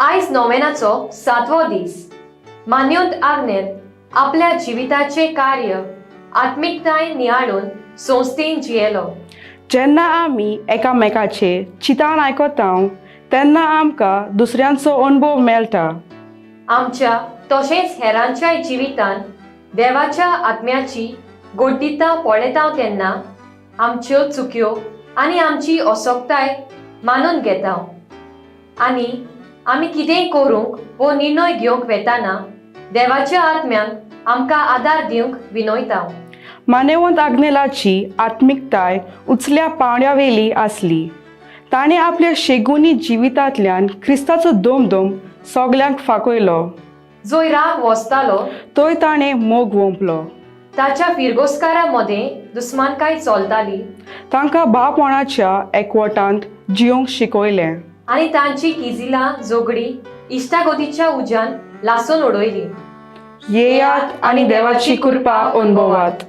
आयज नोवेनाचो सातवो दीस. मान्योंत आग्नेल आपल्या जिविताचें कार्य आत्मिकतायेन नियाळून संस्थेन जियेलो. जेन्ना आमी एकामेकाचे चिंतान आयकता तेन्ना आमकां दुसऱ्यांचो अणभव मेळटा. आमच्या तशेंच हेरांच्याय जिवितान देवाच्या आत्म्याची गोड्डिता पळयता तेन्ना आमच्यो चुक्यो आनी आमची असोक्ताय मानून घेता आनी आमी कितेंय करूंक वो निर्णय घेवंक वेताना देवाच्या आत्म्यान आमकां आदार दिवंक विनयता. मानेवंत आग्नेलाची आत्मिकताय उचल्या पांवड्यावेली आसली. ताणें आपल्या शेगुनी जिवितांतल्यान क्रिस्ताचो दोमदोम सगल्यांक फाकयलो. जंय राग वसतालो थंय ताणें मोग वोंपलो. ताच्या फिरगोस्कारा मदें दुस्मानकाय चलताली. तांकां भावपणाच्या एकवटांत जियोंक शिकयलें आनी तांची किजिलां झगडी इश्टागतीच्या उज्यान लासून उडयली. येयात आनी देवाची कृपा अनुभवात.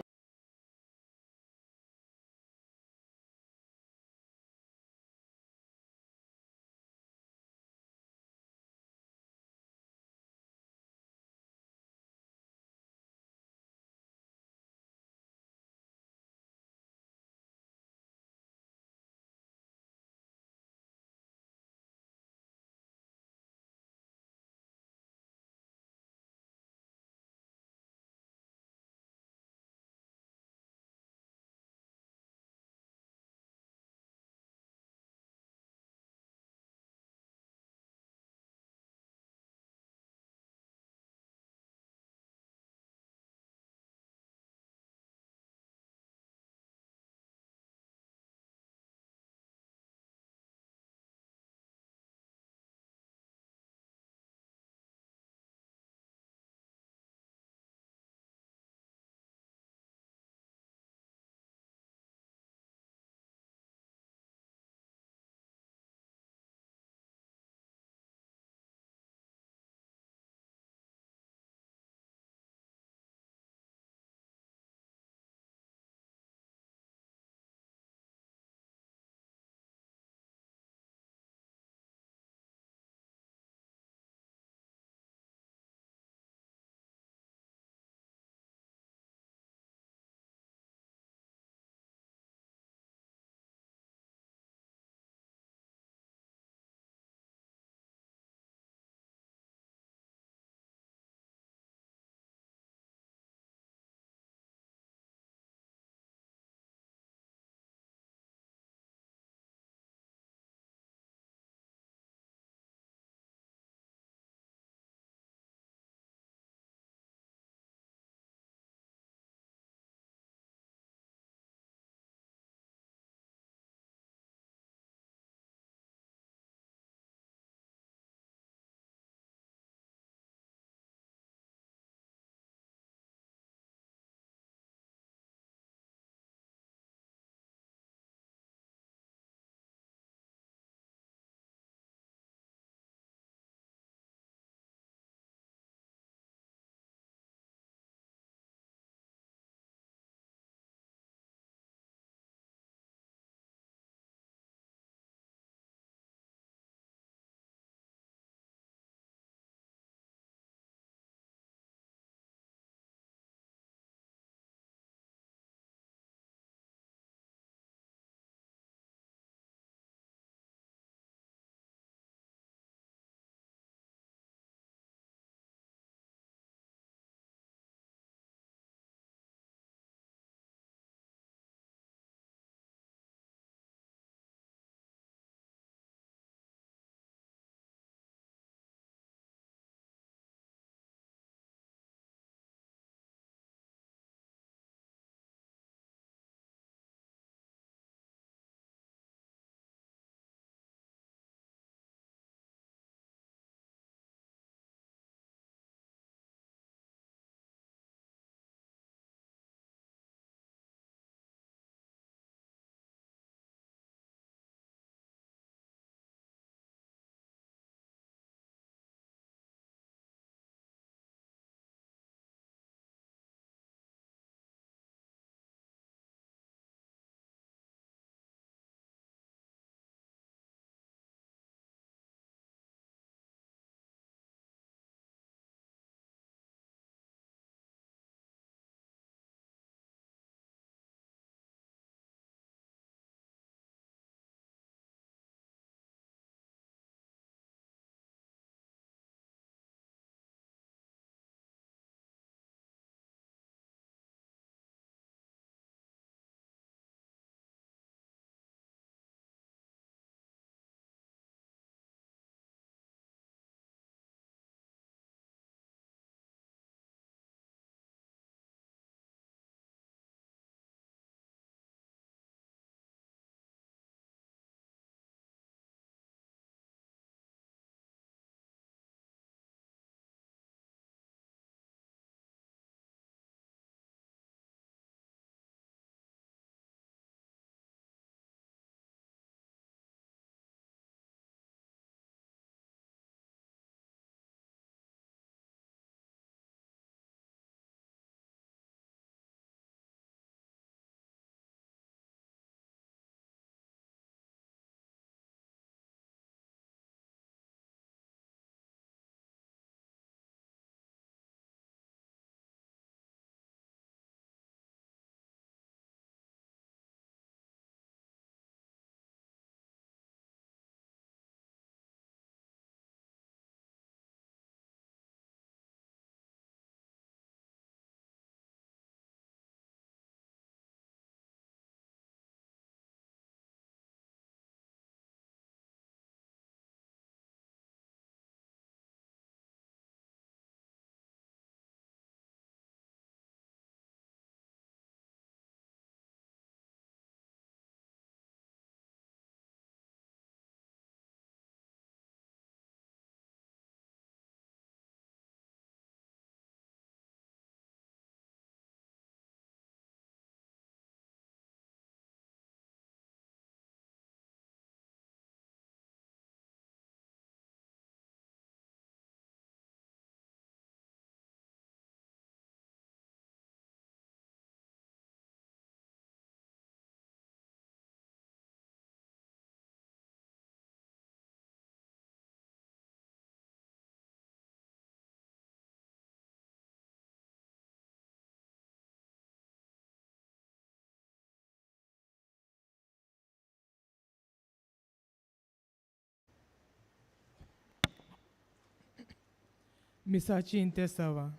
मिसाची इंतेसांवां.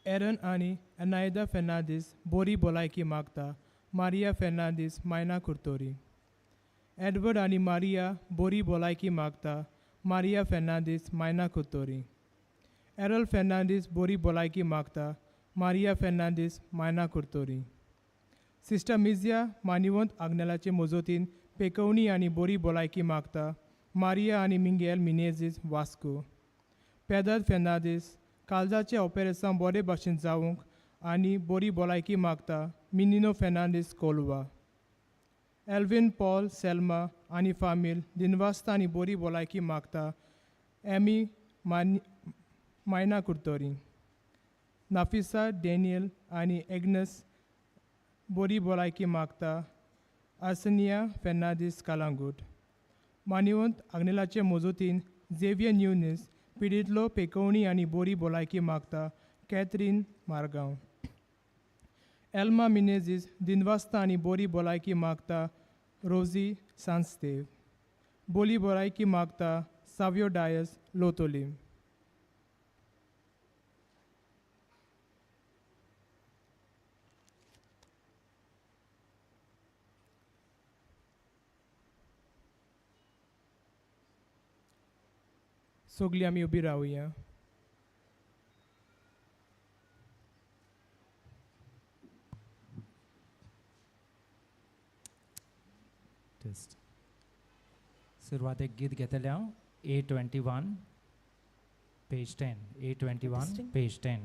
एरन आनी एनायदा फेर्नांदीस बोरी भलायकी मागता. मारिया फेर्नांदीस, मायना कुर्तोरी. एडवर्ड आनी मारिया बोरी भलायकी मागता. मारिया फेर्नांदीस, मायना कुर्तोरी. एरल फेर्नांदीस बोरी भलायकी मागता. मारिया फेर्नांदीस, मायना कुर्तोरी. सिस्टर मिजिया मानिवंत आग्नेलाचे मजतीन पेकोवणी आनी बोरी भलायकी मागता. मारिया आनी मिंगेल मिनेजीस, वास्को. पेदर फेर्नांदीस काळजाचें ऑपेरेसांव बरे भाशेन जावंक आनी बरी भलायकी मागता. मिनिनो फेर्नांदीस, कोलवा. एल्विन पॉल, सेल्मा आनी फामील दिनवास्ता आनी बरी भलायकी मागता. एमी मायना कुर्तोरी. नाफिसा, डॅनियल आनी एग्नस बरी भलायकी मागता. आर्सनिया फेर्नांदीस, कालांगूट. मानिवंत आग्नेलाचे मजतीन झेवियर न्युनीस पिडितलो पेकोवणी आनी बरी भलायकी मागता. कॅथरीन, मारगांव. एल्मा मिनेजीस दिनवास्ता आनी बरी भलायकी मागता. रोजी सांस्तेव बोली भलायकी मागता. साव्यो डायस, लोतोली. सगळीं आमी उबी रावया. टेस्ट. सुरवातेक गीत घेतलें हांव A21 page 10, A21 Testing. Page 10.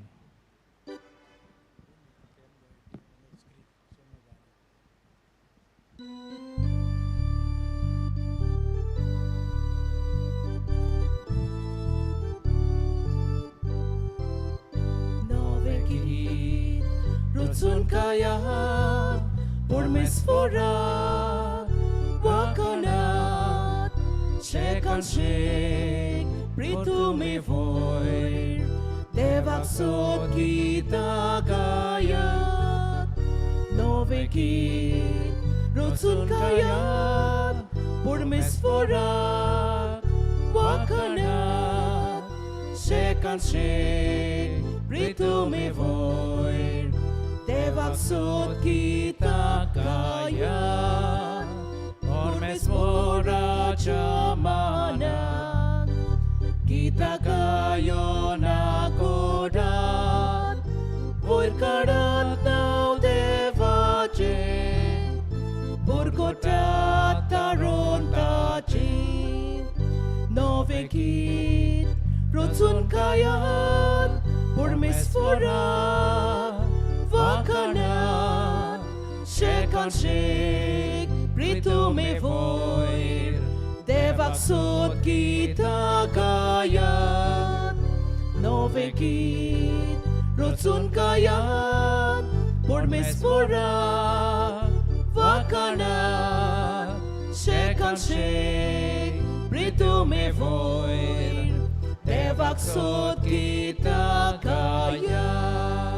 नवें गीत रचून काया परमेश्वरा वाकनात शेकान शेक प्रितुमे वयर देवाक सोद गीतां गायात. नवें गीत रचून कायात परमेश्वरा वाकनात शेकान शेक प्रितुमे वयर देवाक सोद गीतां गायात. परमेश्वराच्या मानाक गीतां गायोना कोरात वयर काडात नांव देवाचें बुरकोटात तारून ताचें. नवें गीत रचून गायात परमेश्वरा वाकनात शेकान शेक प्रितुमे वयर देवाक सोद गीतां गायात. नवें गीत रचून गायात परमेश्वरा वाकनात शेकान शेक प्रितुमे वयर देवाक सोद गीतां गायात.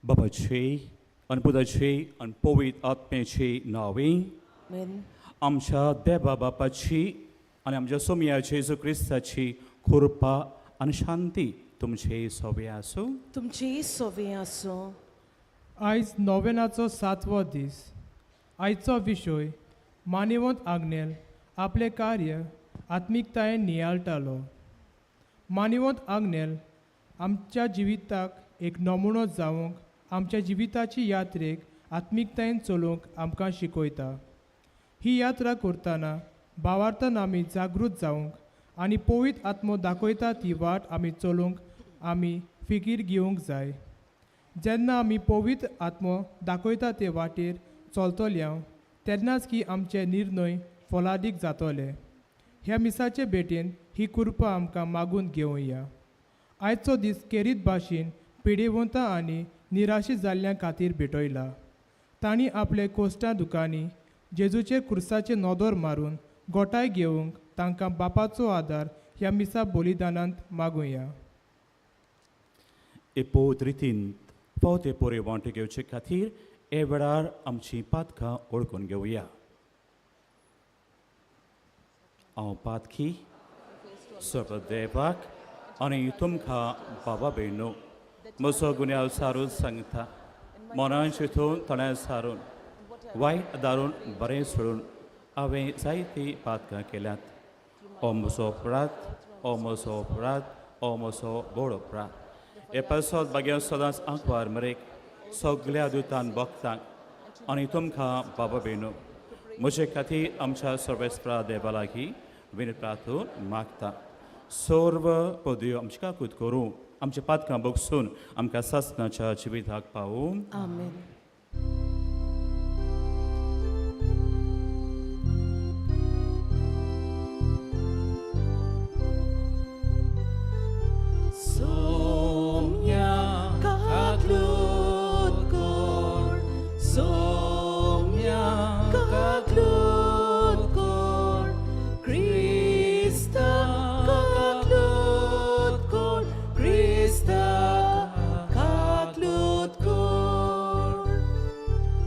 बाबाचे आनी पुताचे आनी पवित्र आत्म्याचे नांवे. आमेन. आमच्या देवा बापाची आनी आमच्या सोमयाचे जेजू क्रिस्ताची कृपा आनी शांती तुमचे सोबे आसूं. तुमची सोवी आसूं. आयज नोवेनाचो सातवो दीस. आयचो विशय मानिवंत आग्नेल आपलें कार्य आत्मिकतायेन नियाळटालो. मानिवंत आग्नेल आमच्या जिविताक एक नमुनो जावंक आमच्या जिविताची यात्रेक आत्मिकतायेन चलोवंक आमकां शिकयता. ही यात्रा करतना भावार्थान आमी जागृत जावंक आनी पवित्र आत्मो दाखयता ती वाट आमी चलोवंक आमी फिकीर घेवंक जाय. जेन्ना आमी पवित्र आत्मो दाखयता ते वाटेर चलतले तेन्नाच की आमचे निर्णय फलादीक जातले. ह्या मिसाचे भेटेन ही कृपा आमकां मागून घेवया. आयचो दीस केरीत भाशेन पिडेवंतां आनी निराशी जाल्ल्यां खातीर भेटयला. तांणी आपले कोश्टां दुकांनी जेजूचे क्रुसाचे नदर मारून गोठाय घेवंक तांकां बापाचो आदार ह्या मिसा बलिदानांत मागुया. एपोत रितीन फावते पोरी वांटो घेवचे खातीर हे वेळार आमची पातकां ओळखून घेवया. हांव पातकी सर्वदेवाक आनी तुमकां बाबा भयणो म्हजो गुन्यांव सारून सांगता. मनान चिंतून तण्यान सारून वायट दारून बरें सोडून हांवें जायतीं पातकां केल्यांत. ओ म्हजो अपराध, ओ म्हजो अपराध, ओ म्हजो व्हड अपराध. हे पासत भाग्यां सदांच आंकवार मरेक सगल्या दुतान भक्तांक आनी तुमकां बाबा भयणो म्हजे खातीर आमच्या सर्वेस्परा देवा लागीं विनय प्रार्थून मागता. सर्व पदयो आमची काकूत करूं, आमच्या पातकां बगसून आमकां सासणाच्या जिविताक पावूं. आमेन. Somnya kaklut kor, somnya kaklut kor, Krista kaklut kor, Krista kaklut kor,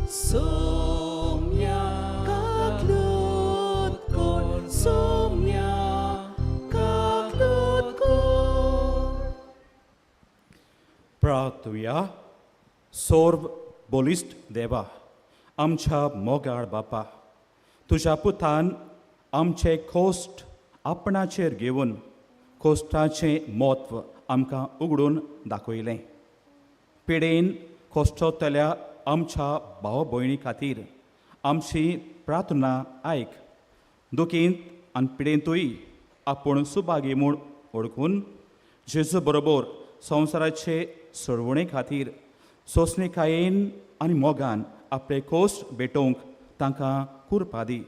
somnya kaklut kor, somnya kaklut kor. प्रार्थुया. सोर्व बोलिस्ट देवा, आमच्या मोगाळ बापा, तुज्या पुतान आमचे कोश्ट आपणाचेर घेवन कोश्टाचें म्हत्व आमकां उगडून दाखयलें. पिडेन कोश्टतल्या आमच्या भाव भयणी खातीर आमची प्रार्थना आयक. दुखींत आनी पिडेंतूय आपूण सुभागी म्हूण वळखून जेजू बरोबर संवसाराचे सोडवणे खातीर सोंसणीकायेन आनी मोगान आपले कोश्ट भेटोवंक तांकां कुरपा दी.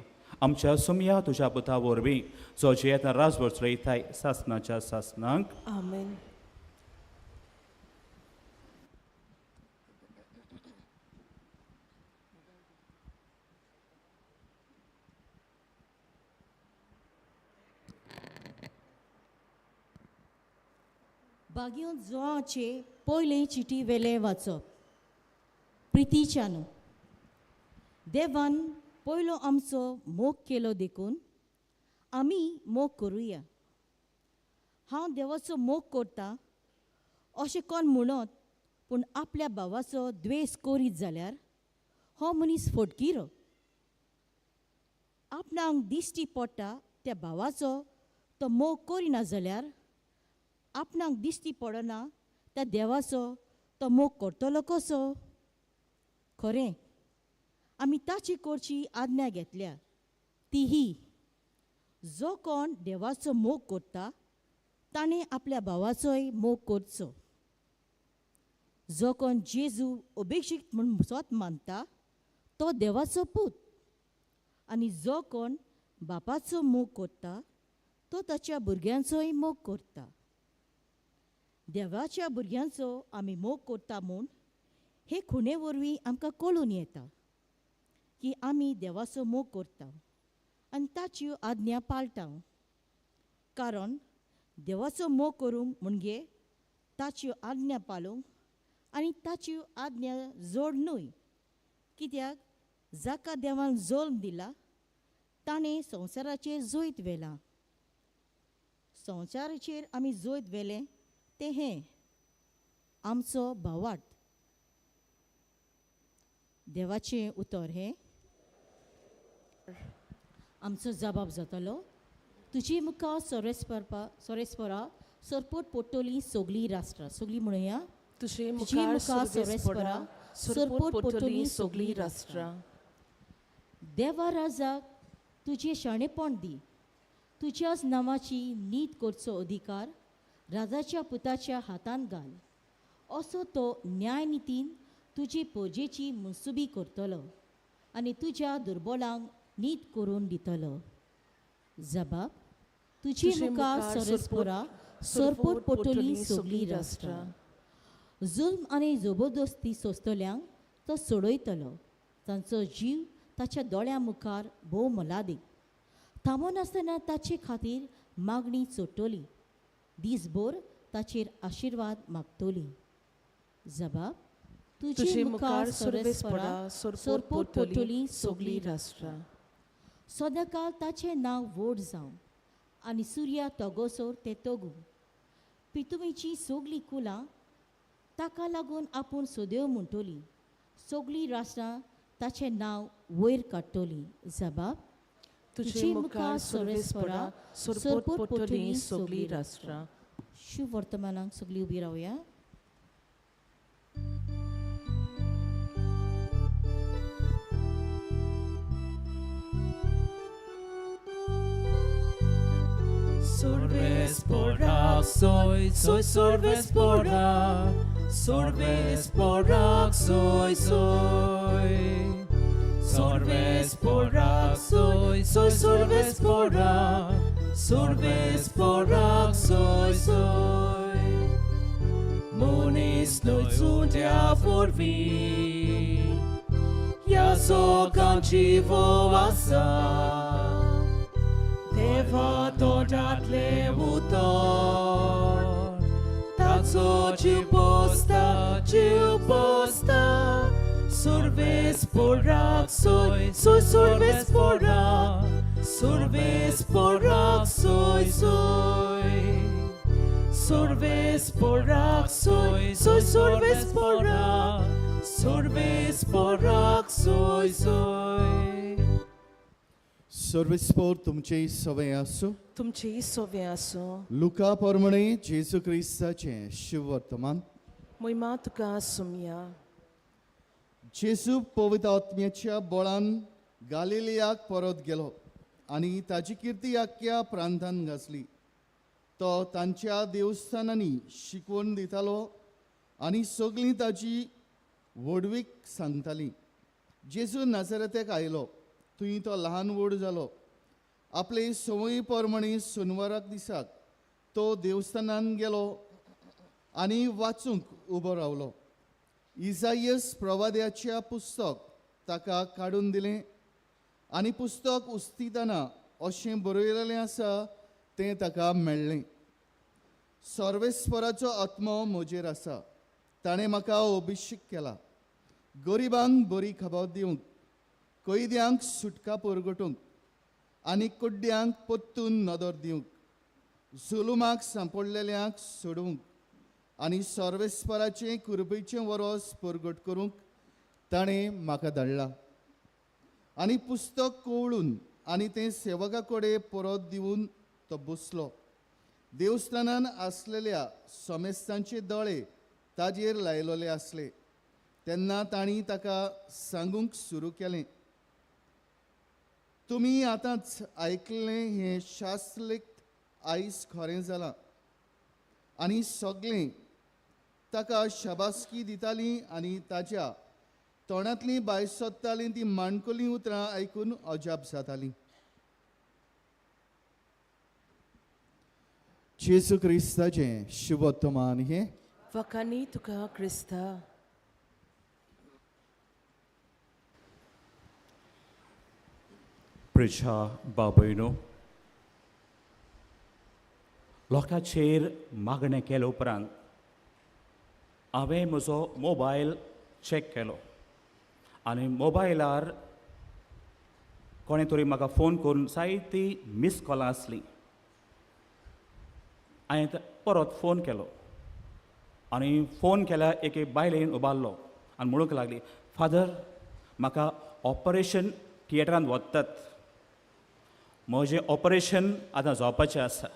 आमच्या सुमया तुज्या पुता वरवीं, जो जियेता राजभर चलयताय सासणाच्या सासणांक. आमेन. बागयोन जुवाचे पयले चिटी वेले वाचप. प्रितीच्यान देवान पयलो आमचो मोग केलो देखून आमी मोग करुया. हांव देवाचो मोग करता अशें कोण म्हणत पूण आपल्या भावाचो द्वेस करीत जाल्यार हो मनीस फटकिरो. आपणाक दिश्टी पडटा त्या भावाचो तो मोग करिना जाल्यार आपणाक दिश्टी पडना त्या देवाचो तो मोग करतलो कसो? खरें आमी ताची करची आज्ञा घेतल्या ती ही, जो कोण देवाचो मोग करता ताणें आपल्या भावाचोय मोग करचो. जो कोण जेजू अभिषिक्त म्हूण स्वत मानता तो देवाचो पूत, आनी जो कोण बापाचो मोग करता तो ताच्या भुरग्यांचोय मोग करता. देवाच्या भुरग्यांचो आमी मोग करता म्हूण हे खुणे वरवीं आमकां कळून येता की आमी देवाचो मोग करता आनी ताच्यो आज्ञा पाळटा. कारण देवाचो मोग करूंक म्हणजे ताच्यो आज्ञा पाळूंक आनी ताच्यो आज्ञा जोड न्हय, कित्याक जाका देवान जल्म दिला ताणें संवसाराचेर जैत व्हेलां. संवसाराचेर आमी जैत व्हेलें तें हें आमचो भावार्थ. देवाचें उतर हें आमचो जबाब जातलो. तुजी मुखार सोरेस्परा सरपोट पोट्टली सगळीं राष्ट्रां. सगळीं म्हणुया. तुजे तुजे मुखार मुखार सोरेस्परा सरपोट सरपोट पोट्टली सगळीं राष्ट्रां. देवा राजाक तुजें शाणेपण दी, तुज्याच नांवाची नीत करचो अधिकार राजाच्या पुताच्या हातान घाल. असो तो न्यायनितीन तुजी पोजेची मनसुबी करतलो आनी तुज्या दुर्बोलांक नीत करून दितलो. जबाब तुजे तुजे मुखार मुखार सोरेस्परा सरपोट पोटली सगळीं राष्ट्रां. जुल्म आनी जबरदस्ती सोंसतल्यांक तो सोडयतलो. तांचो जीव ताच्या दोळ्यां मुखार भोव मोलादीक. थांबनासतना ताचे खातीर मागणी चोडटली, दीसभर ताचेर आशिर्वाद मागतली. जबाब तुजे मुखार सर्वेस्परा सोरपोर पोटली सगळीं राष्ट्रां. सदांकाल ताचें नांव व्हड जावं आनी सुर्या तगोसोर तें तगूं. पितुमीचीं सगळीं कुलां ताका लागून आपूण सदेव म्हणटलीं. सगळीं राष्ट्रां ताचें नांव वयर काडटलीं. जबाब तुजे मुखार सर्वेस्परा सोरपोर पोटली सगळीं राष्ट्रां. शुभ वर्तमानाक सगळीं उबी रावया. Sorvespora, soy, soy sorvespora, sorvespora, soy, soy. Sorvespora, soy, soy sorvespora, sorvespora, soy, soy. Monis noi tsuntia forvi, yaso kanchivo asa. Deva तोंडांतलें उतर ताचो जीव पोसता जीव पोसता. सुरवेस्पोराक सोय सोय सुरवेस्पोराक सुरवेस्पोराक सोय सोय. सुरवेस्पोराक सोय सोय सुरवेस्पोराक सुरवेस्पोराक सोय सोय. सर्वेस्पोर तुमचें सवय आसूं. तुमचें सोवें आसूं. लुका परमणे जेजू क्रिस्ताचें शुभ वर्तमान. मोहिमा तुका सुमया. जेजू पवित्र आत्म्याच्या बळान गालिलियाक परत गेलो आनी ताजी किर्ती आख्ख्या प्रांतान गाजली. तो तांच्या देवस्थानांनी शिकवण दितालो आनी सगळीं ताजी व्हडवीक सांगतालीं. जेजू नाजरेतेक आयलो, थंय तो ल्हान व्हड जालो. आपले संवय प्रमाणे सोनवाराक दिसाक तो देवस्थानान गेलो आनी वाचूंक उबो रावलो. इजायस प्रवाद्याच्या पुस्तक ताका काडून दिलें आनी पुस्तक उस्तितना अशें बरयलेलें आसा तें ताका मेळ्ळें. सर्वेस्पराचो आत्मो म्हजेर आसा, ताणें म्हाका अभिशेक केला गरिबांक बरी खबर दिवंक, कैद्यांक सुटका परगटूंक आनी कुड्ड्यांक परतून नदर दिवंक, जुलुमाक सांपडलेल्यांक सोडूंक आनी सर्वेस्पराचें कुरबेचें वरोस परगट करूंक ताणें म्हाका धाडला. आनी पुस्तक कवळून आनी तें सेवका कडेन परत दिवन तो बसलो. देवस्थानान आसलेल्या समेस्तांचे दोळे ताजेर लायलेले आसले. तेन्ना तांणी ताका सांगूंक सुरू केलें, तुमी आतांच आयकलें हें शास्त्रलेख आयज खरें जालां. आनी सगळें ताका शाबासकी दितालीं आनी ताज्या तोंडांतलीं भायर सोदतालीं तीं माणकुलीं उतरां आयकून अजाप जातालीं. जेजू क्रिस्ताचें शुभवर्तमान हें. वखानी तुका क्रिस्ता. प्रिजा बाबयनो, लोकांचेर मागणें केले उपरांत हांवें म्हजो मोबायल चॅक केलो आनी मोबायलार कोणें तरी म्हाका फोन करून जायतीं मिस कॉलां आसलीं. हांवें परत फोन केलो आनी फोन केल्यार एके बायलेन उबारलो आनी म्हणूंक लागली, फादर म्हाका ऑपरेशन थिएटरांत व्हरतात, म्हजें ऑपरेशन आतां जावपाचें आसा,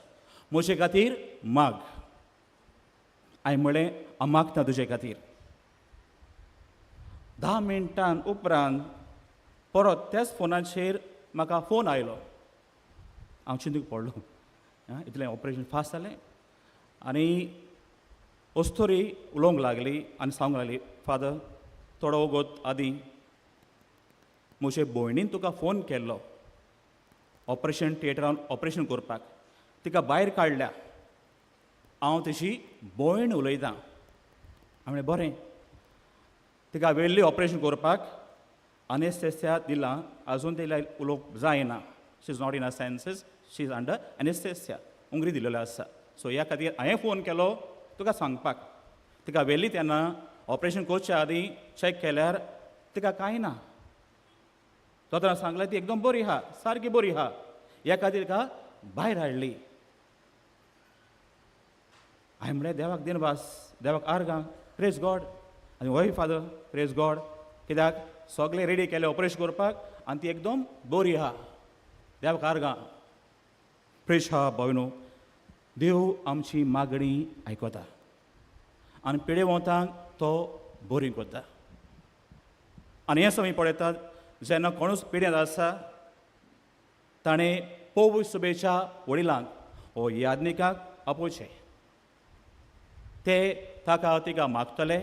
म्हजे खातीर माग. हांवें म्हणलें, हांव मागता तुजे खातीर. 10 मिनटां उपरांत परत त्याच फोनाचेर म्हाका फोन आयलो. हांव चिंतूंक पडलो, आं इतलें ऑपरेशन फास्ट जालें. आनी अस्तोरी उलोवंक लागली आनी सांगूंक लागली, फादर थोडो वगत आदीं म्हजे भयणीन तुका फोन केल्लो ऑपरेशन थिएटरान ऑपरेशन करपाक, तिका भायर काडल्या, हांव तशी भयण उलयतां. हांवें म्हणलें बरें, तिका व्हेल्ली ऑपरेशन करपाक, अनेस्थेसिया दिलां, आजून तिला उलोवंक जायना, she is not in her senses, she is under anaesthesia, उंगरी दिलेलो आसा. सो ह्या खातीर हांवें फोन केलो तुका सांगपाक. तिका व्हेल्ली तेन्ना ऑपरेशन करच्या आदीं चॅक केल्यार तिका कांय ना. दोतोरान सांगलें ती एकदम बरी आहा, सारकी बरी आहा. ह्या खातीर तिका भायर हाडली. हांवें म्हणलें देवाक दिनवास, देवाक आर्गां, प्रेज गॉड. आनी होय फादर प्रेज गॉड, कित्याक सगळें रेडी केलें ऑपरेशन करपाक आनी ती एकदम बरी आहा, देवाक आर्गां. प्रेज हा भयणो, देव आमची मागणी आयकता आनी पिडेवंतांक तो बरी करता. आनी हें आमी पळयतात जेन्ना कोणूच पिडेंत आसा ताणें पोव सुबेच्या वडिलांक वो याज्ञिकाक आपोवचें. ते ताका तिका मागतले,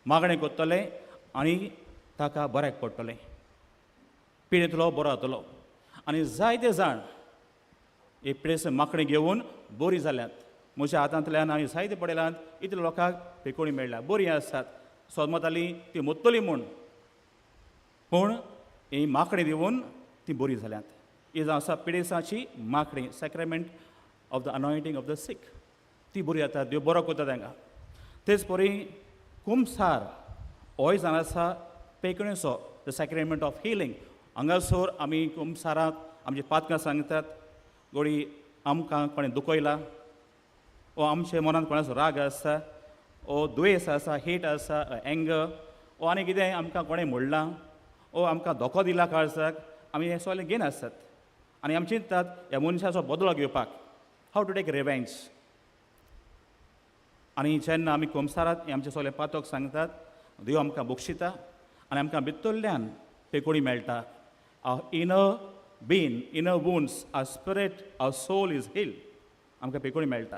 मागणें करतले आनी ताका बऱ्याक पडटलें, पिडेंतलो बरो जातलो. आनी जायते जाण हे पिडेस्त मागणें घेवन बरी जाल्यात. म्हज्या हातांतल्यान हांवें जायते पळयल्यात, इतल्या लोकांक पेकोणी मेळ्ळ्या, बरीं आसात, सोदमताली ती मोत्तली म्हूण, पूण ही मागणें दिवन ती बरी जाल्यात. ही जावन आसा पिडेसाची मागणी, sacrament of the anointing of the sick. ती बरी जाता, देव बरो करता तांकां. तेच परी कुमसार होय जावन आसा पेकणेचो, the सॅक्रेमेंट ऑफ हिलींग. हांगासर आमी कुमसारांत आमची पातकां सांगतात, गोडी आमकां कोणें दुखयला ओ आमच्या मनांत कोणाचो राग आसा ओ दुयेंस आसा, हेट आसा, एंगर ओ आनी कितें आमकां कोणें म्हणलां ओ आमकां धोको दिला काळजाक, आमी हें सगळें घेन आसतात आनी आमी चिंततात ह्या मनशाचो बदलो घेवपाक, हाव टू टेक रिवेंज. आनी जेन्ना आमी कुमसारांत हें आमचें सगळें पातक सांगतात, देव आमकां बक्षिता आनी आमकां भितरल्यान पेकोणी मेळटा. Our inner being, inner wounds, our spirit, our soul is healed. आमकां पेकोणी मेळटा.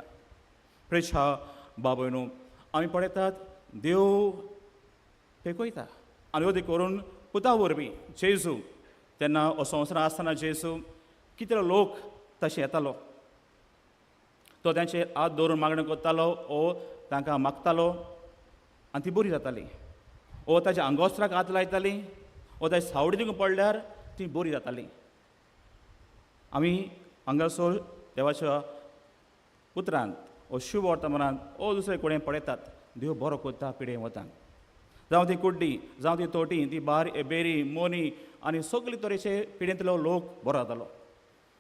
प्रेशा बाबय न्हू, आमी पळयतात देव पेकयता आनी अदी करून पुता वरवीं जेजू तेन्ना हो संवसार आसतना जेजू कितलो लोक तशें येतालो, तो तांचेर हात दवरून मागणें करतालो ओ तांकां मागतालो आनी ती बरी जाताली. ओ ताच्या आंगोस्त्राक हात लायताली ओ ताच्या सावडी तिगून पडल्यार ती बरी जाताली. आमी हांगासर देवाच्या उतरांत ओ शुभ वर्तमानांत ओ दुसरे कडेन पळयतात देव बरो करता पिडे वतान, जावं ती कुड्डी, जावं ती तोटी, ती बार बेरी मोनी आनी सगळे तरेचे पिडेंतलो लोक बरो जातालो.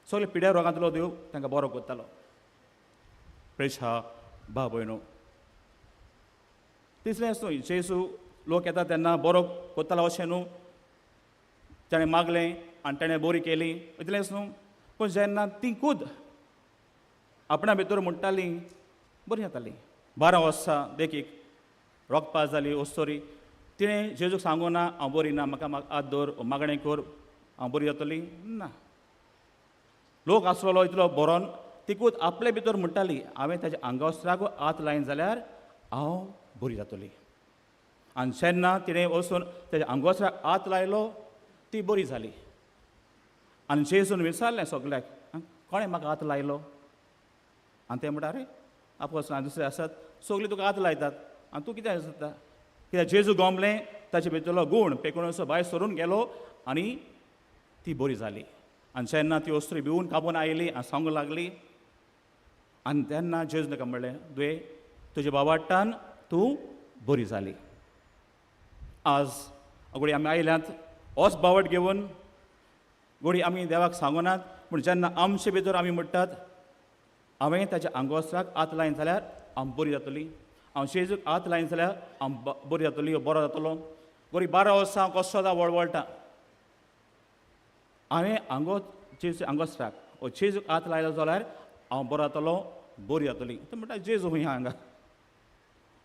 सगळे पिड्या रोगांतलो देव तांकां बरो करतालो. प्रेशा भाव भयणो, तिसरें न्हू जेजू लोक येता तेन्ना बरो करतालो अशें न्हू, ताणें मागलें आनी ताणें बरी केली इतलेंच न्हू, पूण जेन्ना ती खूद आपणा भितर म्हणटाली बरी जाताली. 12 वर्सां देखीक रोगपास जाली ओस्तोरी, तिणें जेजूक सांगू ना हांव बरी ना, म्हाका हात दवर मागणें कर हांव बरी जातली ना. लोक आसलेलो इतलो बरोन तिकूच आपले भितर म्हणटाली हांवें ताच्या आंगवस्त्राक हात लायन जाल्यार हांव बरी जातली. आनी जेन्ना तिणें वचून ताच्या आंगवस्त्राक हात लायलो ती बरी जाली. आनी जेजून विचारलें सगल्याक, कोणें म्हाका हात लायलो? आनी ते म्हणटा अरे आपोस दुसरे आसात सगळीं तुका हात लायतात आनी तूं कितें जाता? कित्याक जेजू गोमलें ताचे भितरलो गूण पेकोणसो भायर सरून गेलो आनी ती बरी जाली. आनी जेन्ना ती वस्तू भिवून काबून आयली आनी सांगूंक लागली, आनी तेन्ना जेजू ताका म्हणलें दुये तुज्या बाबाट्टान तूं बरी जाली. आज गोडी आमी आयल्यात होच बावट घेवन, गोडी आमी देवाक सांगूनात, पूण जेन्ना आमचे भितर आमी म्हणटात हांवें ताच्या आंगवस्त्राक हात लायन जाल्यार हांव बरी जातली, हांव जेजूक हात लायन जाल्यार हांव बरी जातली, बरो जातलो. गोरी 12 वर्सां हांव कसो जावं वळवळटा, हांवें आंगो जेजू आंगवस्त्राक ओ जेजूक हात लायलो जाल्यार हांव बरो जातलो, बरी जातली. तो म्हणटा जेजू खंय हांगा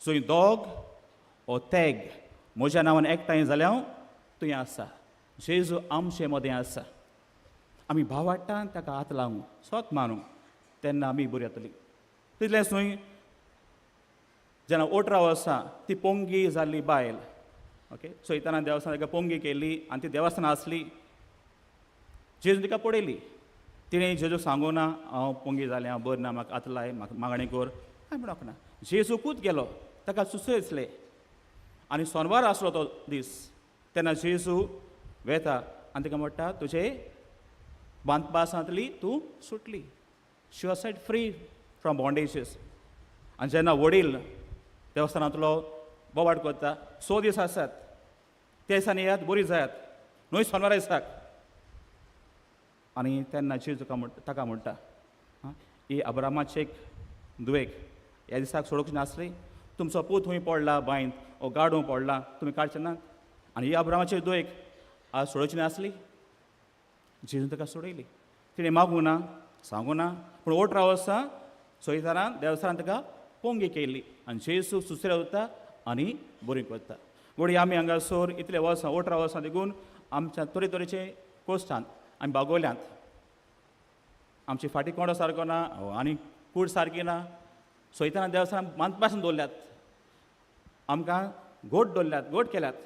सो दोग ओ तेग म्हज्या नांवान एकठांय जाल्यार तुवें आसा. जेजू आमचे मदें आसा, आमी भावाट्टान ताका हात लावूं सोत मानूं तेन्ना आमी बरी जातली. तितलेंच न्हय, जेन्ना 18 वर्सां ती पोंगी जाल्ली बायल, ओके, सैताना देवस्थान ताका पोंगी केली आनी ती देवस्थान आसली, जेजून तिका पळयली, तिणें जेजूक सांगू ना हांव पोंगी जालें, हांव बरें ना, म्हाका हात लाय, म्हाका मागणें कर, कांय म्हणूंक ना. जेजूकूच गेलो, ताका सुचयसलें. आनी सोनवार आसलो तो दीस, तेन्ना जेजू वेता आनी ताका म्हणटा तुजे बांदपासांतली तूं सुटली, she was set free from bondages. आनी जेन्ना वडील देवस्थानांतलो बोवाट करता. 6 दीस आसात, ते दिसांनी येयात, बरी जायात, न्हय सोनवारा दिसाक. आनी तेन्ना जेजू ताका म्हणटा, ही अब्रामाचे एक दुवेक ह्या दिसाक सोडूंक नासली, तुमचो पूत हुंय पडला बांयंत ओ गाडूं पडला, तुमी काडचे नात, आनी ही अब्रामाचे दुवेक आज सोडोवची नासली. जेजून ताका सोडयली. तिणें मागूं ना, सांगूं ना, पूण 18 वर्सां सोयतारान देवसारान ताका पोंगी केली आनी जेजू सुसऱ्या वता आनी बरी करता. घडये आमी हांगासर इतले वर्सां 18 वर्सां देखून आमच्या तरेतरेचे कोश्टांत आमी बागवल्यांत. आमची फाटी कोंडो सारको ना आनी कूड सारकी ना, सोयताना देवसारान मानपासून दवरल्यात, आमकां गोट दवरल्यात, गोट केल्यात.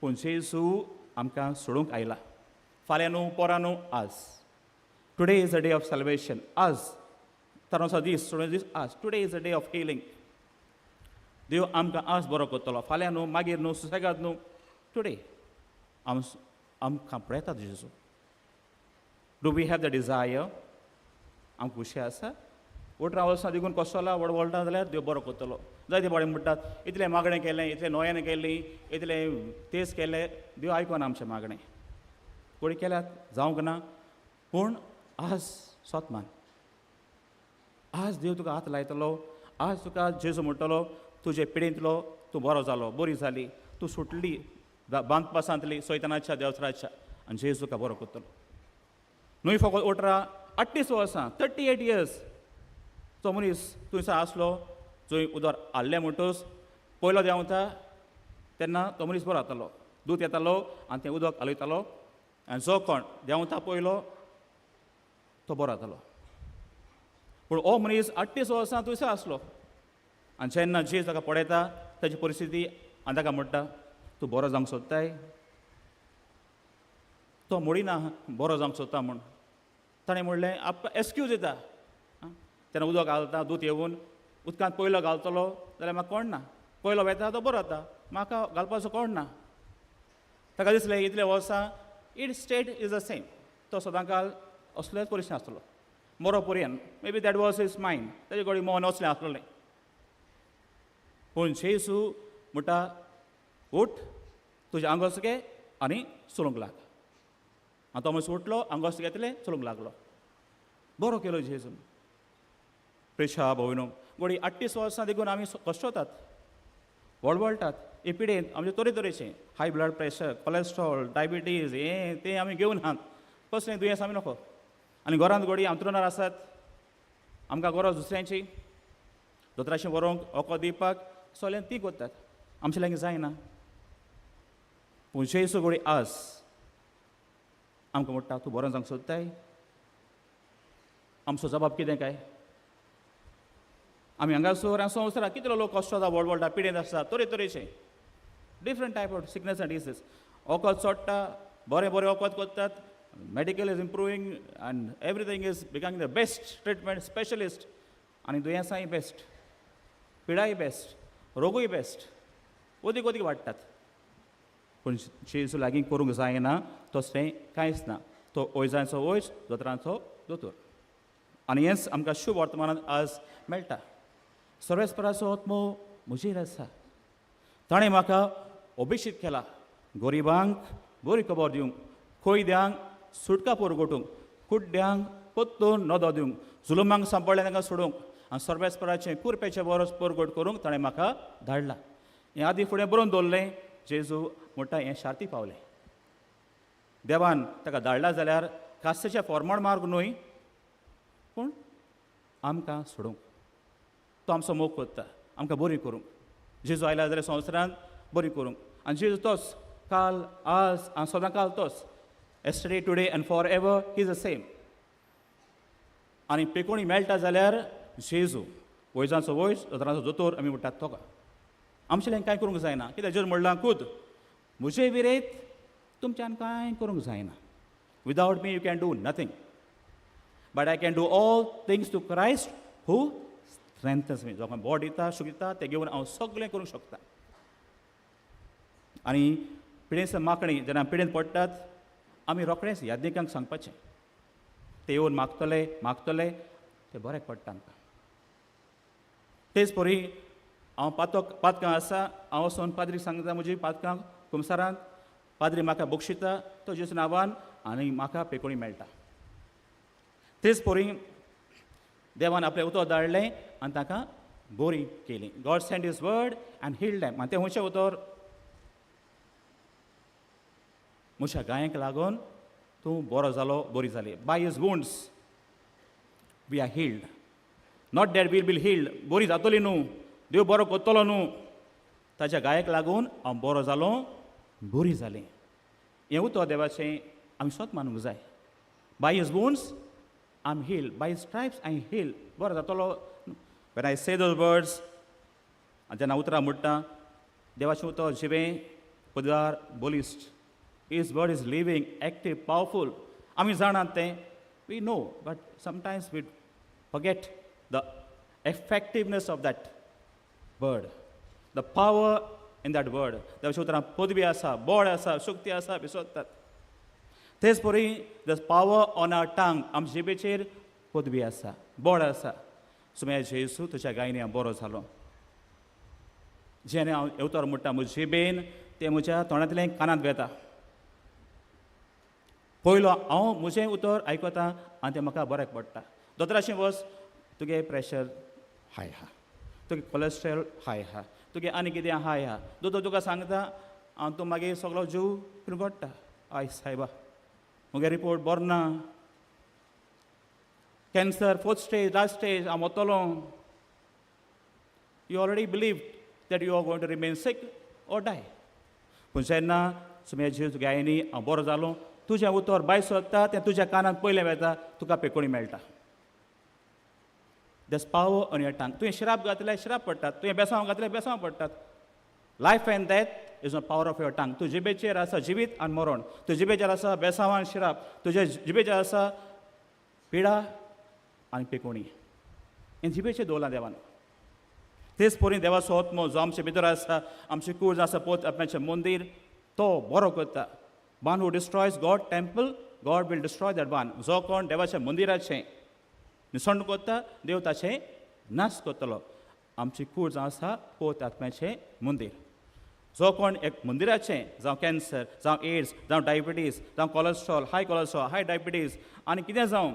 पूण जेजू आमकां सोडूंक आयला. फाल्यां न्हू, पोरां न्हू, आज. Today is a day of salvation. आज तारवांचो दीस, सोडून दीस आज. Today is a day of healing. देव आमकां आज बरो करतलो, फाल्यां न्हू, मागीर न्हू, सुसेगाद न्हू, टुडे आमकां पळयतात जेजू. Do we have the desire? आमकां खुशी आसा. 18 वर्सां देखून कसोला वडवळटा जाल्यार देव बरो करतलो. जायते फावटी म्हणटात इतलें मागणें केलें, इतलें नोयेन केली, इतलें तेज केलें, देव आयकना आमचें मागणें. कोणी केल्यात जावंक ना, पूण आज सोत मान, आज देव तुका हात लायतलो, आज तुका जेजू म्हणटलो तुजे पिडेंतलो तूं बरो जालो, बरी जाली, तूं सुटली बांदपासांतली सैतानाच्या देवसराच्या, आनी जेजू तुका बरो करतलो. न्हय फकत 18 38 वर्सां, 38 इयर्स तो मनीस थंयसर आसलो, जंय उदक हाडलें म्हणटच पयलो देंवता तेन्ना तो मनीस बरो जातालो. दूत येतालो आनी तें उदक हालयतालो आनी जो कोण देंवता पयलो तो बरो जातालो. पूण हो मनीस 38 वर्सां थंयसर आसलो आनी जेन्ना जेजू ताका पळयता ताची परिस्थिती आनी ताका म्हणटा तूं बरो जावंक सोदताय. तो म्हणिना बरो जावंक सोदता म्हूण, ताणें म्हणलें आप एक्सक्यूज दिता. तेन्ना उदक घालता, दूत येवन उदकांत पयलो घालतलो जाल्यार म्हाका कोण ना, पयलो वेता तो बरो जाता, म्हाका घालपाचो कोण ना. ताका दिसलें इतले वर्सां it state is the same, तो सदांकाल असलेच परिस्थिती आसतलो मरो पर्यंत. Maybe that was his mind, ताजे कडेन मन असलें आसलें. पूण जेजू म्हणटा उठ, तुजें आंगोस घे आनी चलूंक लाग. आनी तो मनीस उठलो, आंगोस घेतलें, चलूंक लागलो. बरो केलो जेजून. प्रेशा भोवनो घोडी 38 वर्सां देखून आमी कश्टतात, वळवळटात हे पिडेंत. आमचे तरेतरेचे high blood pressure, cholesterol, diabetes, हें तें आमी घेवन आहात, कसलें दुयेंस आमी नको. आनी घरांत घोडी आंतरुणार आसात, आमकां गरज दुसऱ्यांची, दोतोराचें व्हरोंक, वखद दिवपाक, सगळें ती करतात, आमचे लागीं जायना. पूण जेजू घोडी आज आमकां म्हणटा तूं बरो जावंक सोदताय. आमचो जबाब कितें काय? आमी हांगासर संवसाराक कितलो लोक कश्ट जाता, वळवळटा, पिडेंत आसता, तरेतरेचे different type of sickness and disease. वखद चोडटा, बरें बरें वखद करतात, medical is improving and everything is becoming the best treatment specialist, आनी दुयेंसांय बेस्ट, पिडाय बेस्ट, रोगूय बेस्ट, ओदीक ओदीक वाडटात. पूण जेजू लागीं करूंक जायना तसलें कांयच ना. तो वैजांचो वैज, दोतोरांचो दोतोर. आनी हेंच आमकां शुभ वर्तमानांत आज मेळटा. सर्वेस्पराचो आत्मो म्हजेर आसा, ताणें म्हाका अभिषेक केला गरिबांक बरी खबर दिवंक, कैद्यांक सुटका पुरगोटूंक, कुड्ड्यांक परतून नदो दिवंक, जुलुमांक सांपडले तांकां सोडूंक, आनी सर्वेस्पराचें कुरपेचें बरोस परगट करूंक ताणें म्हाका धाडला. हें आदी फुडें बरोवन दवरलें. जेजू म्हणटा हें शार्ती पावलें. देवान ताका धाडला जाल्यार कास्तेचें फॉर्माड मार्ग न्हय, पूण आमकां सोडूंक. तो आमचो मोग करता, आमकां बरी करूंक. जेजू आयला जाल्यार संवसारांत बरी करूंक. आनी जेजू तोच काल, आज आनी सदां काल तोच. Yesterday, today and forever he is the same. आनी पेकोणी मेळटा जाल्यार जेजू वैजांचो वैज, दोतोरांचो दोतोर आमी म्हणटात तोका. आमचें कांय करूंक जायना. कित्याक जेजून म्हणलां खूद म्हजे विरेत तुमच्यान कांय करूंक जायना. Without me you can do nothing, but I can do all things through Christ who strengthens me. जो बोट दिता, शूक दिता, तें घेवन हांव सगळें करूंक शकता. आनी पिडेस्त मागणी जेन्ना पिडेन पडटात आमी रोखडेंच याज्ञिकांक सांगपाचें, ते येवन मागतले मागतले, ते बरें पडटा आमकां. तेच परी हांव पातक पातकां आसा, हांव वचोन पाद्रीक सांगता म्हजी पातकां कुमसारांत, पाद्री म्हाका बक्षिता तो जेजू नांवान आनी म्हाका पेकोणी मेळटा. तेच पोरी देवान आपलें उतर धाडलें आनी तांकां बोरी केली. God send his word and healed them. आनी तें खंयचें उतर? म्हज्या गायेक लागून तूं बरो जालो, बरी जाली. By his wounds we are healed. Not that we'll be healed, बरी जातली न्हू, देव बरो करतलो न्हू, ताच्या गायेक लागून हांव बरो जालो, बरी जाली. हें उतर देवाचें आमी स्वत मानूंक जाय. By his wounds I am healed, by his stripes I am healed. बरो जातलो. When I say those words, आनी जेन्ना उतरां म्हणटा, देवाचें उतर जिवें, पदार, बलिश्ट. His word is living, active, powerful. आमी जाणात तें, we know, but sometimes we forget the effectiveness of that word, the power in that word. देवाच्या उतरां पदवी आसा, बळ आसा, शक्ती आसा, विसरतात. तेच परी the power on our tongue, आमच्या जिबेचेर पदवी आसा, बळ आसा. सुम्या जेजू तुज्या गायनी हांव बरो जालो. जेणे हांव उतर म्हणटा म्हज्या जिबेन, तें म्हज्या तोंडांतल्यान कानांत वेता. पयलो हांव म्हजें उतर आयकता आनी तें म्हाका बऱ्याक पडटा. दोतोराशी वच, तुगे प्रेशर हाय आहा, तुगे कोलेस्ट्रॉल हाय आहा, तुगे आनी कितें हाय आहा. दोतोर तुका सांगता आनी तूं मागीर सगलो जीव पिरगोडटा. I सायबा, म्हगे रिपोर्ट बरो ना, cancer fourth stage, last stage, हांव वतलो. You already believe that you are going to remain sick or die. पूण जेन्ना सुम्या जीव गायनी हांव बरो जालो, तुजें उतर भायर सोदता, तें तुज्या कानांत पयलें वेता, तुका पेकोणी मेळटा. There's power on your tongue. तुवें शिराप घातल्यार शिराप पडटात, तुवें बेसांव घातल्यार बेसांव पडटात. Life and death is the power of your tongue. तूं जिबेचेर आसा जिवीत आनी मरण, तूं जिबेचेर आसा बेसांव आनी शिराप, तुज्या जिबेचेर आसा पिडा आनी पेकोणी. हें जिबेचेर दवरलां देवान. तेच परी देवाचो आत्मो जो आमचे भितर आसा, आमची कूड आसा पोत आपणाचें मंदीर, तो बरो करता. One who destroys God temple, God will destroy that one. जो कोण देवाच्या मंदिराचें निसण करता, देव ताचें नाश करतलो. आमची कूड जावन आसा पोत आत्म्याचें मंदीर. जो कोण एक मंदिराचें, जावं कॅन्सर, जावं एड्स, जावं डायबिटीज, जावं cholesterol, high cholesterol, high diabetes आनी कितें जावं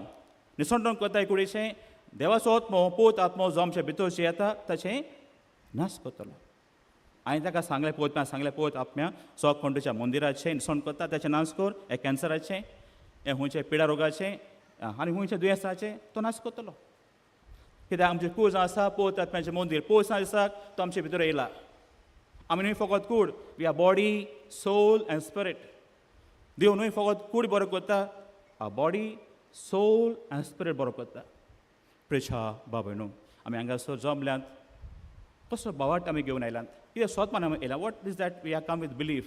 निसणटण करता कुडीचें, देवाचो आत्मो पोत आत्मो जो आमच्या भितर येता ताचें नाश करतलो. हांवें ताका सांगलें, पोत सांगलें, पोत आत्म्या जो कोण तुज्या मंदिराचें निसण करता ताचें नाश कर. हें कॅन्सराचें, हें खंयचें पिडा रोगाचें आनी खंयच्या दुयेंसाचें तो नाश करतलो. कित्याक आमचें कूड आसा पोत आत्म्याचें मंदीर. पोत दिसाक तो आमचे भितर येयला. आमी न्हय फकत कूड, we are body, soul and spirit. देव न्हय फकत कूड बरो करता, आ बॉडी, सोल एंड स्पिरीट बरो करता. प्रेशा बाबा न्हू, आमी हांगासर जमल्यांत, कसो भावार्थ आमी घेवन आयल्यात, कितें स्वतमान आमी येयल्या. What is that we are come with belief.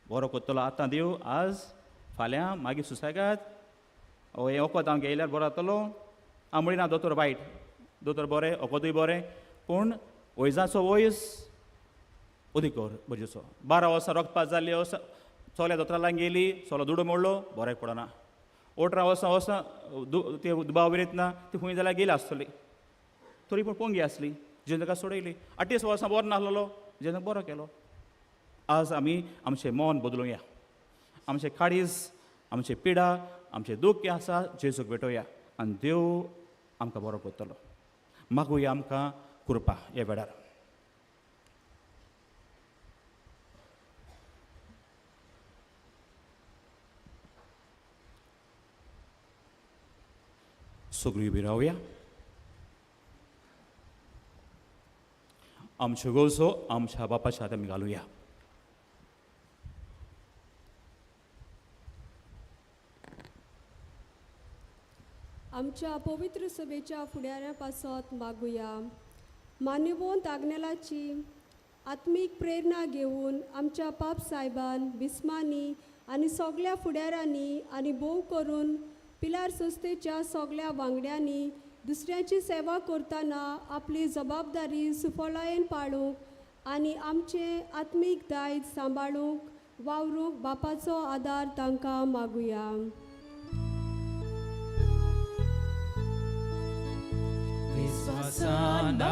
बरो करतलो आतां देव, आज, फाल्यां, मागीर सुसेगाद. हें वखद हांव घेयल्यार बरो जातलो. हांव म्हणिना दोतोर वायट, दोतोर बरें, वखदूय बरें, पूण वैजाचो वयस अधिकार गरजेचो. 12 वर्सां रगत जाल्ली वर्सां चोल्या दोतोरा लागीं गेली, सोलो दुडू मोडलो, बऱ्याक पडना. 18 वर्सां वर्सां ते दुबाव विरयत ना, ती खंय जाल्यार गेली आसतली, तरी पूण पोंगी आसली, जेणे ताका सोडयली. 28 वर्सां बरो नासलेलो, जेणे बरो केलो. आज आमी आमचें मन बदलुया, आमचें काळीज, आमचें पिडा, आमचें दूख आसा जेजूक भेटोवया आनी देव आमकां बरो करतलो. मागुया आमकां कृपा ह्या वेळार. सगळीं उबी रावया. आमच्यो गरजो आमच्या बापाच्या हातांत आमी घालुया. आमच्या पवित्र सभेच्या फुडाऱ्या पासत मागुया. मान्यवंत आग्नेलाची आत्मीक प्रेरणा घेवन आमच्या पाप सायबान, बिस्मांनी आनी सगल्या फुडाऱ्यांनी आनी भोव करून पिलार संस्थेच्या सगल्या वांगड्यांनी दुसऱ्याची सेवा करतना आपली जबाबदारी सुफलायेन पाळूंक आनी आमचें आत्मीक दायज सांबाळूंक वावरूंक बापाचो आदार तांकां मागुया. विश्वासानाल्या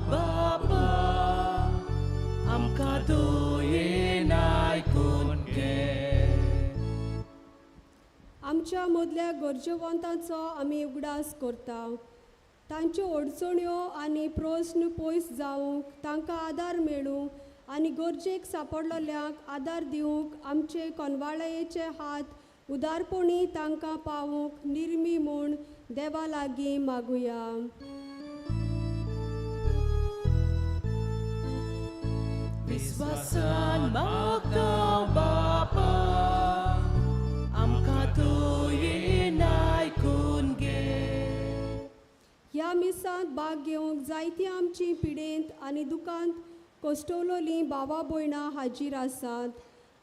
बापाचो दयेन आयकून घे. आमच्या मदल्या गरजेवंतांचो आमी उगडास करता. तांच्यो अडचण्यो आनी प्रस्न पयस जावंक तांकां आदार मेळूं आनी गरजेक सापडलेल्यांक आदार दिवंक आमचे कोनवाळयेचे हात उदारपणी तांकां पावूंक निर्मी म्हूण देवा लागीं मागुया. विस्वासान मागता बापा आमकां दयेन आयकून घे. ह्या मिसांत भाग घेवंक जायती आमची पिडेंत आनी दुकांत कोश्टवलोलीं भावा भयणां हाजीर आसात.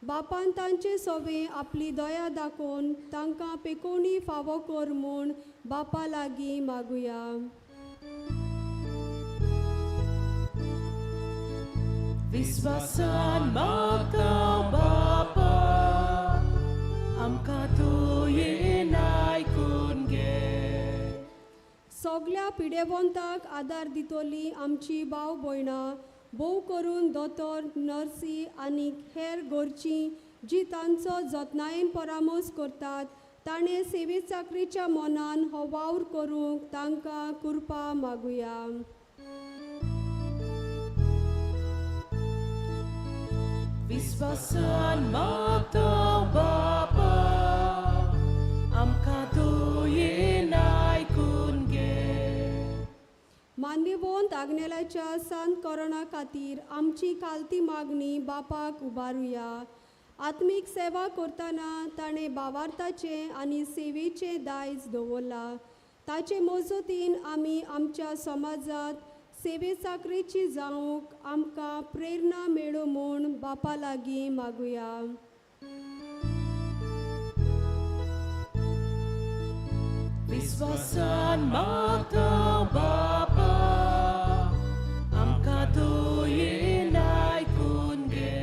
बापान तांचे सोवे आपली दया दाखोवन तांकां पेकोवणी फावो कर म्हूण बापा लागीं मागुया. विस्वासान मागता बापा आमकां दयेन आयकून घे. सगल्या पिडेवंताक आदार दितली आमची भाव भयणां, भोव करून दोतोर, नर्सी आनी हेर घरचीं जी तांचो जतनायेन परामर्श करतात ताणें सेवे चाकरीच्या मनान हो वावर करूंक तांकां कृपा मागुया. विस्वासान मागता बापा आमकां दयेन आयकून घे. मान्यवंत आग्नेलाच्या सांत कोरोना खातीर आमची खालती मागणी बापाक उबारुया. आत्मीक सेवा करतना ताणें भावार्थाचें आनी सेवेचें दायज दवरलां. ताचे मजतीन आमी आमच्या समाजांत सेवे चाकरेची जावंक आमकां प्रेरणा मेळूं म्हूण बापा लागीं मागुया. विस्वासान मागता बापा आमकां दयेन आयकून घे.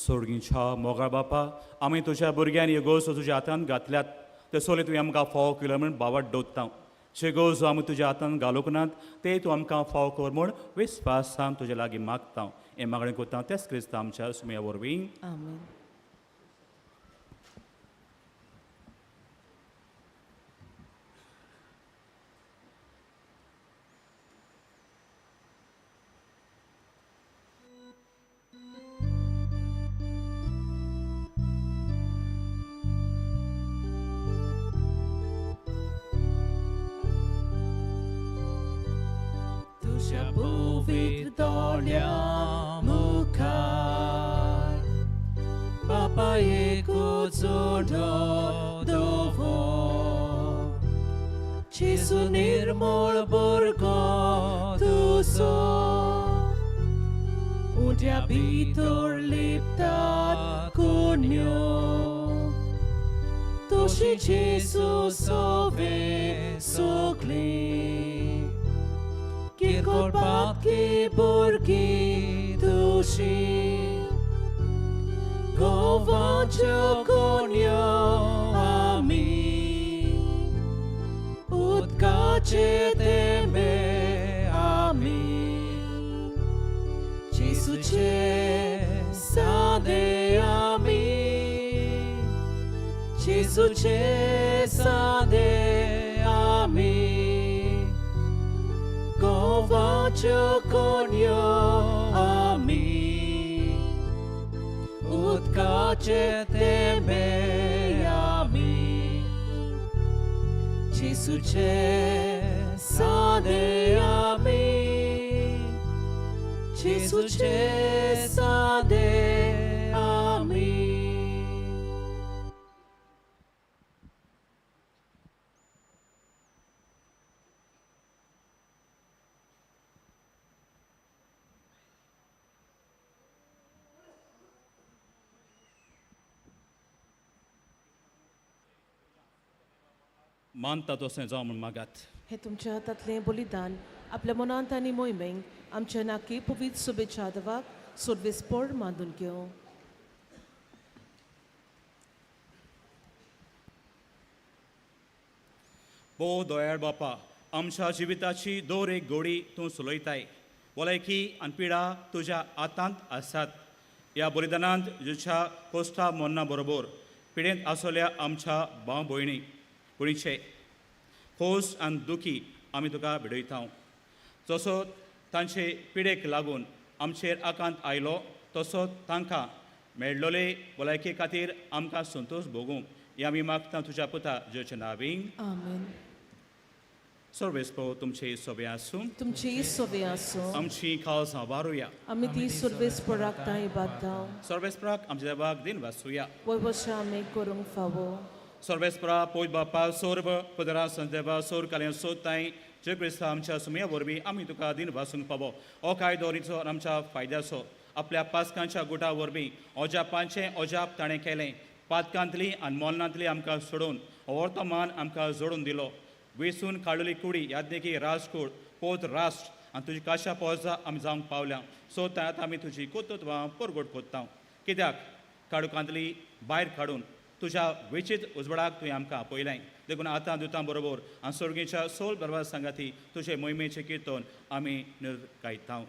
सोडगींच्या मोगाळ बापा, आमी तुज्या भुरग्यांनी ह्यो गोवसो तुज्या हातान घातल्यात ते सोले तुवें आमकां फावो केलो म्हूण बावट दवरता. जे गोवसो आमी तुज्या हातान घालूंक नात ते तूं आमकां फावो कर म्हूण विस्वासान तुज्या लागीं मागता. हें मागणें करता तेच क्रिस्ता आमच्या सुमया वरवीं. आमेन. तुज्या पवित्र दोळ्यां मुखार बापा एकूच जोडो दवर, जेजू निर्मळ भुरगो तुजो उंट्या भितर लिपतात कुन्यो तुजी जेजू सोवे सगळीं किरकोळ पातकी भुरगीं तुजी गोवाच्यो कोन्यो आमी उदकाचे तेंबे आमी जेजूचे सादे आमी जेजूचे सादे आमी गोवाच्यो कोन्यो आमी उदकाचे तेंबे आमी जेजूचे सादे आमी जेजूचे सादे आमी. मानता तशें जावं म्हूण मागात. हे तुमच्या हातांतलें बलिदान आपल्या मनांत आनी मोहिमेंक आमच्या नाकी पवित्र शुभेच्छा देवाक सोडवेसपण मानून घेवं. भोव दयाळ बापा, आमच्या जिविताची दर एक घोडी तूं चलयताय. भलायकी आनी पिडा तुज्या हातांत आसात. ह्या बलिदानांत जेजूच्या कोश्टा मोन्ना बरोबर पिडेंत आसलेल्या आमच्या भाव भयणी भयणीचे खोस आनी दुखी आमी तुका भिडयता. जसो तांचे पिडेक लागून आमचेर आकांत आयलो तसो तांकां मेळ्ळोले भलायके खातीर आमकां संतोश भोगूंक हे आमी मागता तुज्या पुता जेजूच्या नांवीन. आमेन. सर्वेस्पो तुमचे सोबे आसूं. तुमची सोबे आसूं. आमची खास वारुया. आमी ती सर्वेस्पराक तांय बांदता. सर्वेस्पराक आमच्या देवाक दिन वासूया. वयवशा आमी करूंक फावो. सर्वेस्परा पोयत बापा सोर्व पदरा संदेवा सोर काल्यां सोदताय जे क्रिस्ता आमच्या सुमया वरवीं आमी तुका दिन वासूंक पावो. हो कायदो रिचो आमच्या फायद्याचो आपल्या पासकांच्या गुटा वरवीं अजापांचें अजाप ताणें केलें. पातकांतली आनी मोलनांतली आमकां सोडून वर्तमान आमकां जोडून दिलो. वेसून काडलेली कुडी यादनेकी राजकूड पोत राष्ट्र आनी तुजी काशा पोजा आमी जावंक पावल्या. सो आतां आमी तुजी कोतत्वां परगट कोत्ता. कित्याक काडुकांतली भायर काडून तुज्या वेचीत उजवाडाक तुवें आमकां आपयलें. देखून आतां दुतां बरोबर आनी सोर्गीच्या सोल बरोबर सांगाती तुजे मोहिमेचें किर्तन आमी निर्गायता.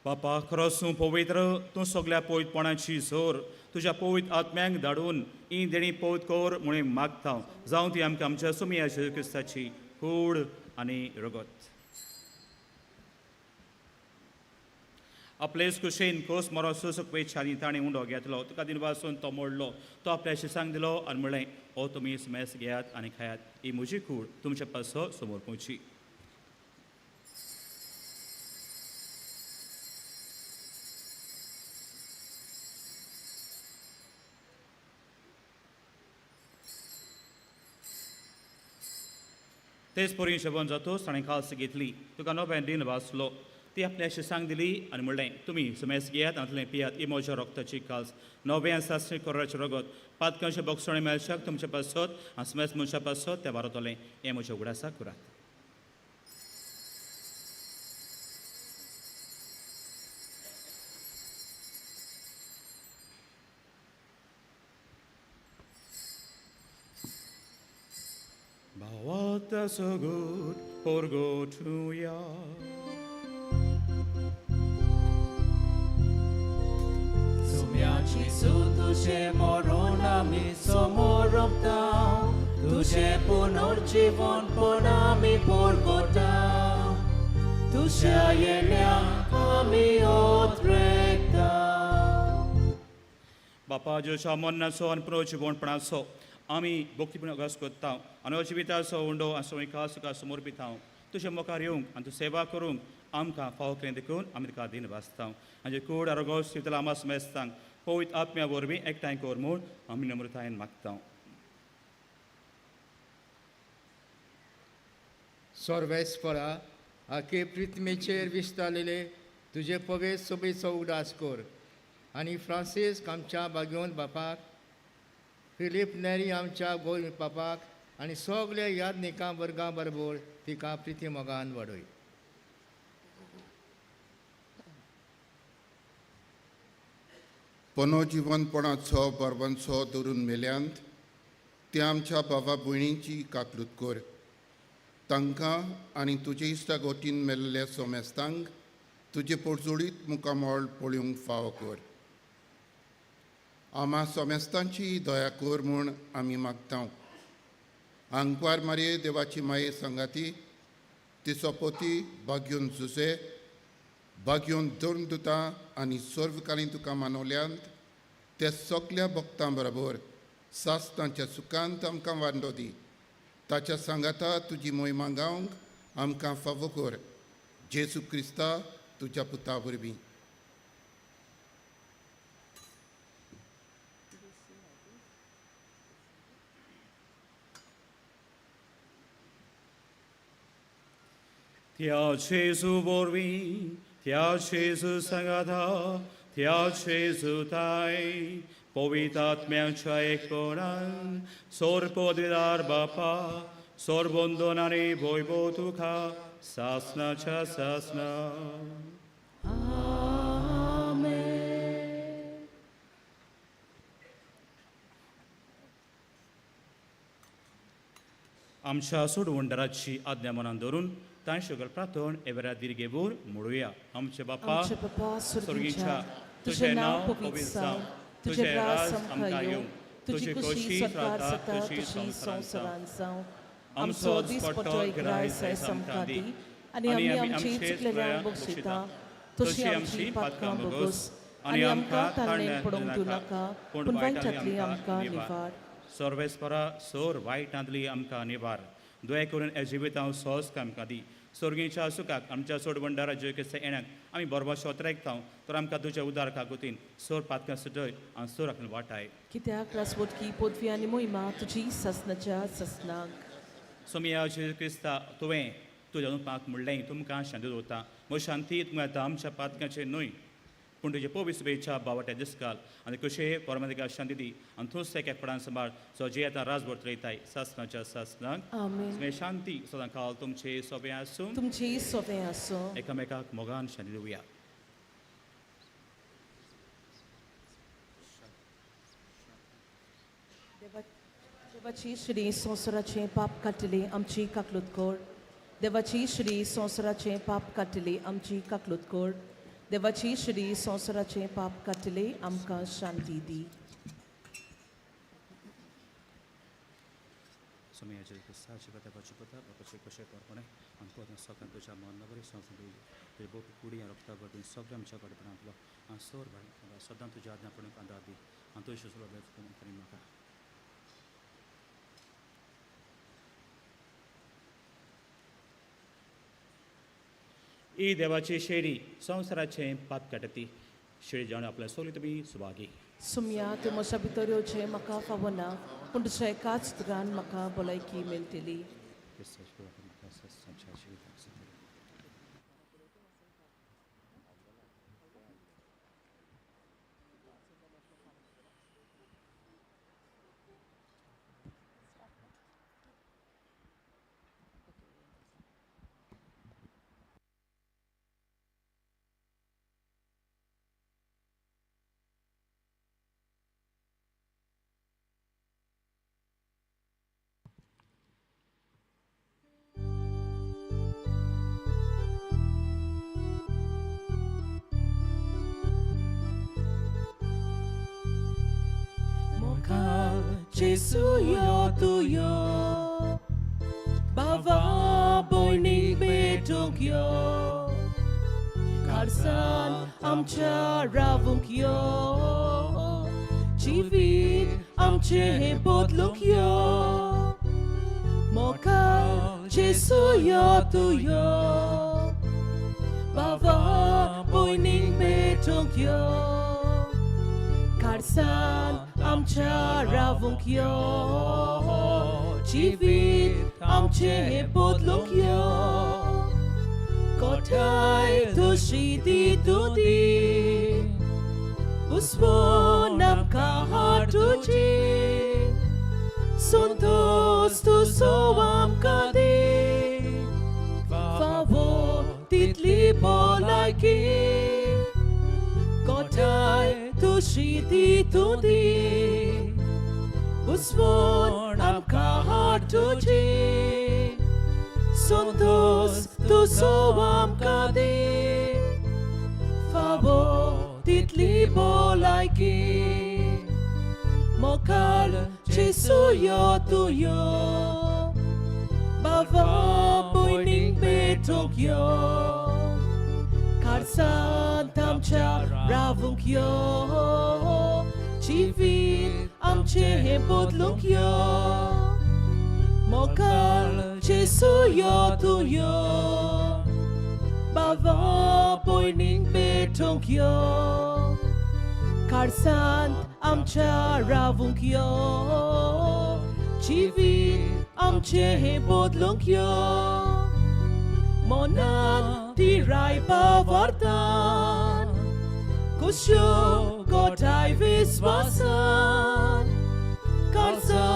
बापा खरोच तूं पवित्र, तूं सगल्या पवित्रपणाची जोर तुज्या पवित्र आत्म्यांक धाडून ही देणी पवित्र कर म्हणून मागता. जावं ती आमकां आमच्या सुमया जेजू क्रिस्ताची कूड आनी रगत. आपलेच कुशेन खोस मरो सोसूक आनी ताणें उंडो घेतलो. तुका दिन वासून तो मोडलो. तो आपल्या शिसांक दिलो आनी म्हणलें, हो तुमी सुमेस घेयात आनी खायात, ही म्हजी कूड तुमच्या पासो समोर पोवची. तेच परी जेवण जातोच ताणें काल्स घेतली. तुका नवें दिन वाचलो. ती आपल्या शिसांक दिली आनी म्हणलें, तुमी सुमेस घेयात आनी पियात, ही म्हज्या रक्ताची काल्स, नवें सासणी कोराचें रगत, पातकांचें बक्षणे मेळच्याक तुमच्या पासत आनी सुमेस मनशा पासत तें वारतलें. हें म्हज्या उगडासाक करात. Bawata so good, porgo to ya. Sumyachi su tuje moronami somoropta, tuje punorjivon ponami porgota, tuje ayelya ami otrekta. बापा जेजूच्या मरणाचो आनी पुनर्जिवणपणाचो आमी भक्तीपूर्ण अगास करता आनी जिविताचो उंडो आनी सगळीं खास तुका समर्पिता. तुज्या मुखार येवंक आनी तूं सेवा करूंक आमकां फावो केलें देखून आमी तुका दिन वाचता. आनी कूड आरोग्य शितला आमा समेस्तांक पवित्र आत्म्या वरवीं एकठांय कर म्हूण आमी नम्रतायेन मागता. सर्वेस्परा आखे पृथ्वीचेर विस्तारलेले तुजे पवित्र सोबेचो उगडास कर आनी फ्रांसीस आमच्या बागेवन बापाक, फिलीप नेरी आमच्या गोंय बापाक आनी सगल्या यादनिकां वर्गां बरोबर तिका प्रिती मोगान वाडय. पनो जिवनपणाचो बरवनचो धरून मेल्यांत त्या आमच्या भावा भयणींची काकलूत कर. तांकां आनी तुजे इश्टागोटीन मेल्ल्या सोमेस्तांक तुजे पोरजोडीत मुखामळ पळोवंक फावो कर. आमा सोमेस्तांची दया कर म्हूण आमी मागता. आंकवार मारये देवाची माये संगाती तिचो पोती भाग्योन जुसे भाग्योन धरून दुता आनी सर्वकालीन तुका मानवल्यांत ते सगल्या भक्तां बरोबर सासणाच्या सुखांत आमकां वांटो दी. ताच्या सांगाता तुजी मोहिमा गावंक आमकां फावो कर. जेजू क्रिस्ता तुज्या पुता वरवीं. त्या जेजू वरवीं, त्या जेजू सांगाता, त्या जेजू ताय पवित्र आत्म्याच्या एकपणान सोरपदवीदार बापा सोरबंधन आनी वैभव तुका सासनाच्या सासना. आमच्या सोडवणदाराची आज्ञा मनान धरून तांचे प्रार्थन एवरा दिर्गेवूर म्हणुया. आमचे बापा स्वर्गीच्या, तुझें नांव पवित्र जावं, तुझें राज आमकां येवं, तुजी खोशी जाता तशी संवसारांत जावं. आमचो दिसपट्टो ग्रास आयज आमकां दी आनी आमी आमची चुकलेल्यांक बक्षिता तशी आमची पातकां भोगोस आनी आमकां ताळण्याक पडोवंक दिवं नाका, पूण वायटांतली आमकां निवार. सर्वेस्परा सोर वायटांतली आमकां निवार. दया करून हे जिवितांत सहज आमकां दी. स्वर्गीच्या सुखाक आमच्या सोडवणदारा जे केसे येण्याक आमी बरोबर शोत्रेकता तर आमकां तुज्या उदार कागोतीन सोर पातकां सुटय आनी सोर आखून वाटाय. कित्याक रासवटकी पदवी आनी मोहिमा तुजी सासनाच्या सासनाक. सोमिया जेजू क्रिस्ता, तुवें तुज्या पाक म्हणलें तुमकां शांती दवरता, म्हजी शांती तुमकां आतां आमच्या पातकांचेर न्हय पूण तुजे पवित्र बावट्या दिसकाल आनी कशे परमादिका शांती दी आनी तूंच एका एकपणान सांबाळ सो जे आतां राजभर चलयताय सासनाच्या सासनाक. आमेन. शांती सदां काल तुमचे सोबें आसूं, तुमचे सोबें आसूं. एकामेकाक मोगान शांती दिवया. देवाची श्री संवसाराचें पाप काडटली आमची काकलूत कर. देवाची श्री संवसाराचें पाप काडटली आमची काकलूत कर. देवाची श्री संवसाराचें पाप काडटली आमकां शांती दी. ही देवाची शेडी संवसाराचें पाप काडटी शेडी जावन आपल्या सोली तुमी सुभागी. सुम्या तूं म्हज्या भितर येवचें म्हाका फावना, पूण तुज्या एकाच उतरान म्हाका भलायकी मेळटली. Jesu yo tu yo, bava boynik betung yo, karsan amcha ravunk yo, jivit amche bodluk yo, moka Jesu yo tu yo, bava boynik betung yo, karsan आमच्या रावूंक यो, जिवीत आमचें बदलूंक यो, कोठाय तुशी दी तूं दी, उसवून आमकां हाड तुजी, संतोस तुजो आमकां दी, फावो तितली भलायकी, कोठाय तुशी दी तूं दी, उसवून आमकां हाड तुजी, संतोस तुजो आमकां दी फावो तितली भलायकी मोखाल जेसू यो तूं यो बाबा भयणींक भेटूंक यो कारसांत आमच्या रावूंक यो जिवीत आमचें हें बदलूंक यो मोखाल जेसू यो तूं यो बाबा भयणींक भेटूंक यो कारसांत आमच्या रावूंक यो जिवीत आमचें हें बदलूंक यो मनान तिराय पावर्तान कुश्यो गोठाय विस्वासान कारसा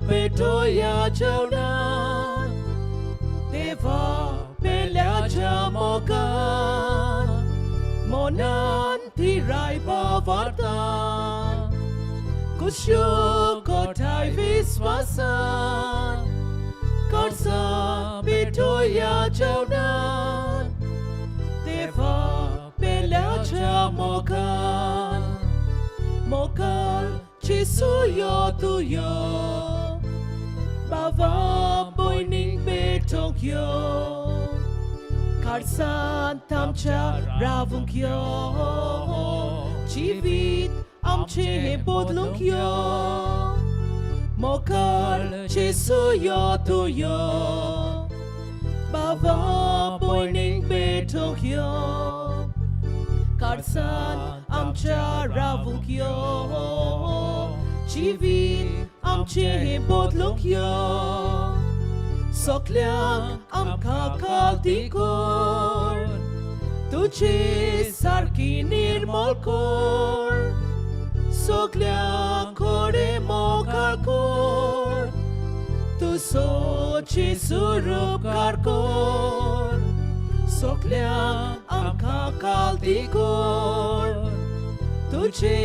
पेटोया जेवणान देवा पेल्याच्या मोगान मनान तिराय पावर्तान कुश्यो गोठाय विस्वासान कारसा पेटोया जेवणान देवा पेल्याच्या मोगान मोगान जेसू यो तूं यो बाबा भयणींक भेटूंक यो कारसांत आमच्या रावूंक यो जिवीत आमचें हें बदलूंक यो मोगाळ जेसू यो तूं यो बाबा भयणींक भेटूंक यो कारसांत आमच्या रावूंक यो जिवीत आमचें हें बदलूंक यो सगल्यांक आमकां कालती कर तुजे सारकी निर्मळ कर सगल्यांक कडेन मोगाळ कर तुजो जेसू उपकार कर सगल्यांक आमकां कालती कर तुजे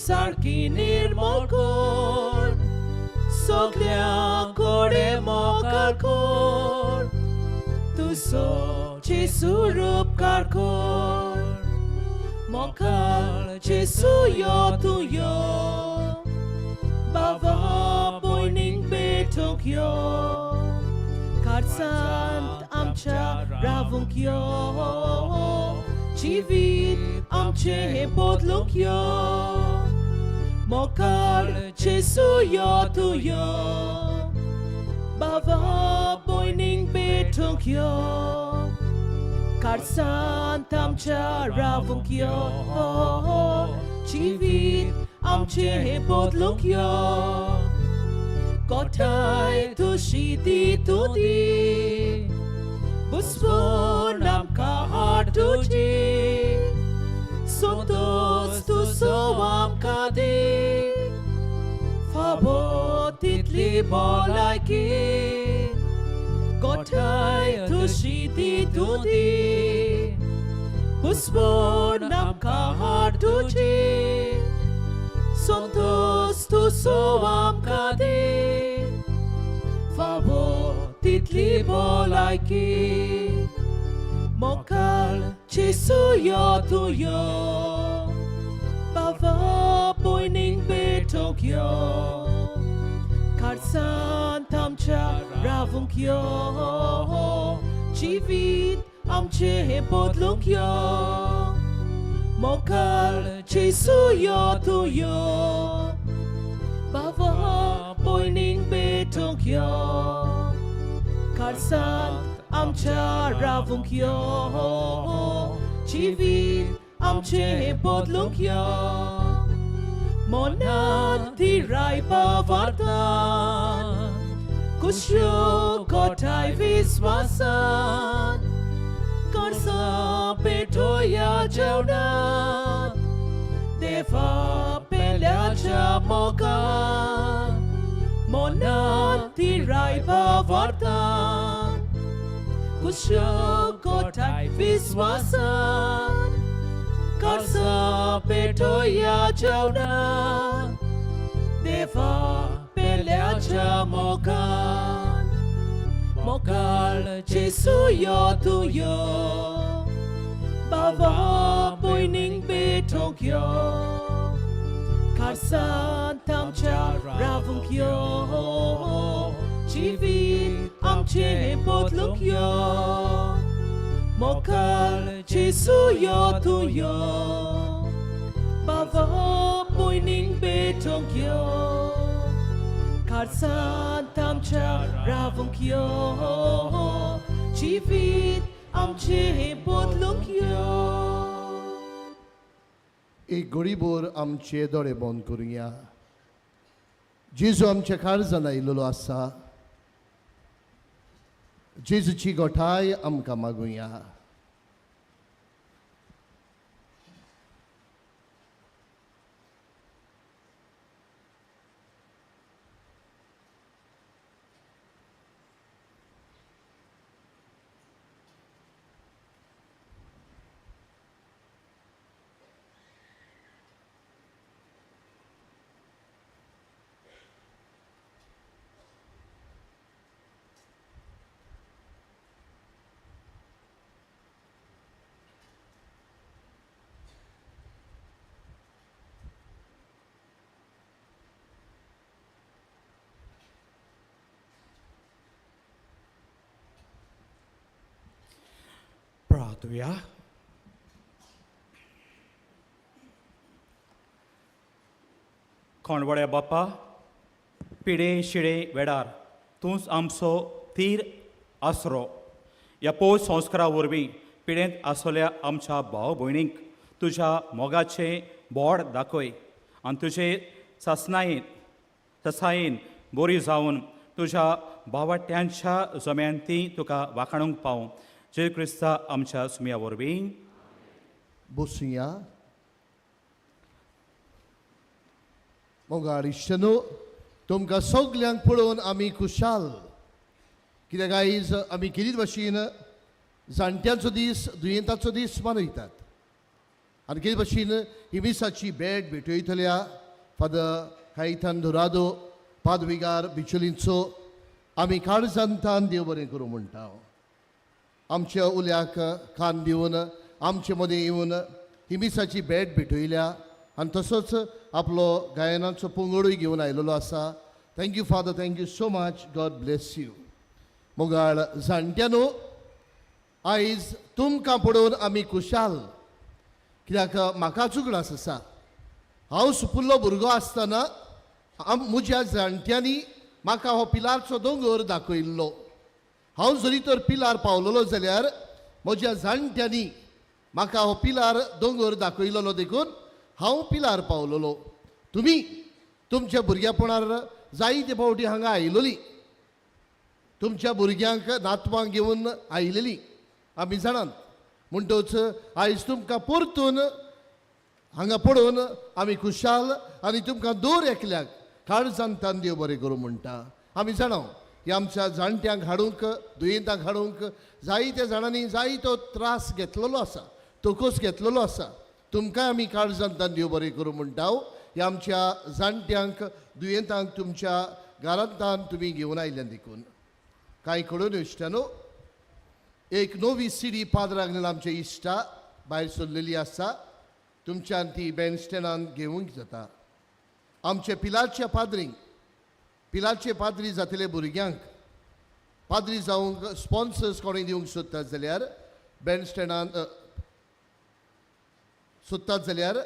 सारकी निर्मळ कर सगल्यांक कडेन मोगाळ कर तुजो जेसू उपकार कर मोगाळ जेसू यो तूं यो बाबा भयणींक भेटूंक यो कारसांत आमच्या रावूंक यो जिवीत आमचें हें बदलूंक यो मोगाळ जेसू यो तूं यो बाबा भयणींक भेटूंक यो कारसांत आमच्या रावूंक यो जिवीत आमचें हें बदलूंक यो गोठाय तुशी दी तूं दी बुसवण आमकां हाड तुजी संतोस तुजो आमकां दी फावो तितली भलायकी गोठाय तुशी दी तूं दी बुसवण आमकां हाड तुजी संतोस तुजो आमकां दी फावो तितली भलायकी मोगाळ जेसू यो तूं यो बाबा भयणींक भेटूंक यो कारसांत आमच्या रावूंक यो जिवीत आमचें हें बदलूंक यो मोगाळ जेसू यो तूं यो बाबा भयणींक भेटूंक यो कारसांत आमच्या रावूंक यो जिवीत आमचें हें बदलूंक यो मनान तिराय पावर्तान कुश्यो गोठाय विस्वासान कारसा पेटोया जेवणात देवा पेल्याच्या मोगान मनान तिराय पावर्तान कुश्यो गोठाय विस्वासान कारसा पेटोया जेवणात देवा पेल्याच्या मोगान. मोकाळ जेसू यो तूं यो, बाबा भयणींक भेटोवंक यो, कारसांत आमच्या रावूंक यो, जिवीत आमचें बदलूंक यो, मोकाळ जेसू यो तूं यो, बाबा भयणींक भेटोवंक यो, कारसांत आमच्या रावूंक यो, जिवीत आमचें बदलूंक यो. एक घडीभर आमचे दोळे बंद करुया. जेजू आमच्या काळजान आयिल्लो आसा. जेजूची गोठाय आमकां मागुया. प्रार्थुया. कोणवड्या बापा, पिडे शिडे वेडार तूंच आमचो तीर आसरो. ह्या पोश संस्कारा वरवीं पिडेंत आसलेल्या आमच्या भाव भयणींक तुज्या मोगाचें बोड दाखय आनी तुजे सासणायेन बरी जावन तुज्या भावाट्यांच्या जम्यान ती तुका वाखाणूंक पावूं. जय क्रिस्ता आमच्या सुमया वरवीं. बसुया. मोगाळ इश्टनो, तुमकां सगल्यांक पळोवन आमी खुशाल. कित्याक आयज आमी कितें भाशेन जाणट्यांचो दीस, दुयेंताचो दीस मनयतात आनी कितें भाशेन ही मिसाची भेट भेटयतल्या फादर कायतान दोरादो पादविगार बिचोलींचो आमी काळजांतान देव बरें करूं म्हणटा. आमच्या उल्याक कान दिवन आमचे मदें येवन ही मिसाची भेट भेटयल्या आनी तसोच आपलो गायनाचो पंगडूय घेवन आयलेलो आसा. Thank you father, thank you so much, God bless you. मोगाळ जाणट्यांनो, आयज तुमकां पळोवन आमी खुशाल. कित्याक म्हाका उगडास आसा, हांव सुपुल्लो भुरगो आसतना म्हज्या जाणट्यांनी म्हाका हो पिलारचो दोंगर दाखयल्लो. हांव जरी तर पिलार पावलेलो जाल्यार म्हज्या जाणट्यांनी म्हाका हो पिलार दोंगर दाखयलेलो, देखून हांव पिलार पावलेलो. तुमी तुमच्या भुरग्यापणार जायते फावटी हांगा आयलोली, तुमच्या भुरग्यांक नातवांक घेवन आयलेली आमी जाणात. म्हणटच आयज तुमकां परतून हांगा पळोवन आमी खुशाल आनी तुमकां दर एकल्याक काळजांतान देव बरें करूं म्हणटा. आमी जाणा ह्या आमच्या जाणट्यांक हाडूंक, दुयेंतांक हाडूंक जायत्या जाणांनी जायतो त्रास घेतलेलो आसा, तोकोस घेतलेलो आसा. तुमकां आमी काळजांतान देव बरें करूं म्हणटा. ह्या आमच्या जाणट्यांक, दुयेंतांक तुमच्या घरांतान तुमी घेवन आयल्यान देखून. कांय कडून इश्टानो, एक नवी सिडी पाद्राक आमच्या इश्टा भायर सरलेली आसा. तुमच्यान ती बँडस्टँडान घेवंक जाता. आमच्या पिलारच्या पाद्रींक, पिलारचे पाद्री जातले भुरग्यांक पाद्री जावंक स्पॉन्सर्स कोणूय दिवंक सोदतात जाल्यार बँडस्टँडान सोदतात जाल्यार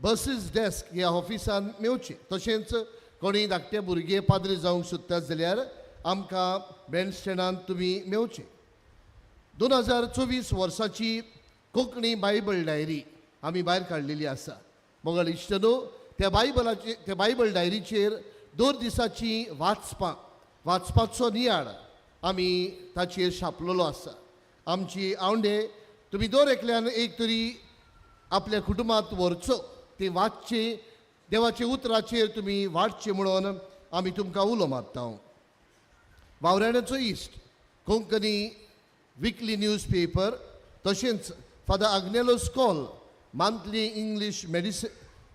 बसीस डेस्क ह्या ऑफिसान मेवचें. तशेंच कोणूय धाकटे भुरगे पाद्री जावंक सोदतात जाल्यार आमकां बँडस्टँडान तुमी मेवचें. 2024 वर्साची कोंकणी बायबल डायरी आमी भायर काडलेली आसा. मोगाळ इश्टनो, त्या बायबलाचे, त्या बायबल डायरीचेर दर दिसाची वाचपां, वाचपाचो नियाळ आमी ताचेर छापलेलो आसा. आमची आवंडे तुमी दर एकल्यान एक तरी आपल्या कुटुंबांत व्हरचो, ते वाचचे, देवाच्या उतराचेर तुमी वाडचे म्हणून आमी तुमकां उलो मारता. वावराड्यांचो इश्ट कोंकणी विकली न्यूज पेपर, तशेंच father Agnelo call monthly English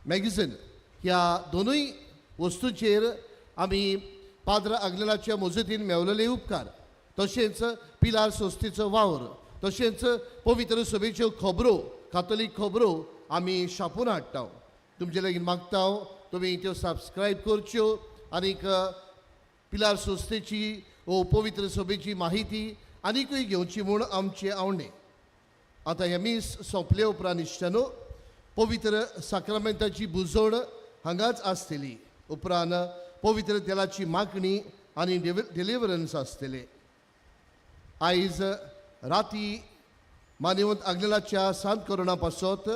magazine ह्या दोनूय वस्तूचेर आमी पाद्र आग्नेलाच्या मजतीन मेवलेले उपकार. तशेंच पिलार संस्थेचो वावर, तशेंच पवित्र सभेच्यो खबरो, कातोलीक खबरो आमी छापून हाडटा. तुमचे लागीं मागता तुमी त्यो सबस्क्रायब करच्यो आनीक पिलार संस्थेची वो पवित्र सभेची माहिती आनीकूय घेवची म्हूण आमचे आवडे. आतां हें मीस सोंपले उपरांत इश्टानो पवित्र साक्रामेंताची बुजवण हांगाच आसतली. उपरांत पवित्र तेलाची मागणी आनी डिलिवरन्स आसतले. आयज राती मानेवंत आग्नेलाच्या सांत करुणा पासत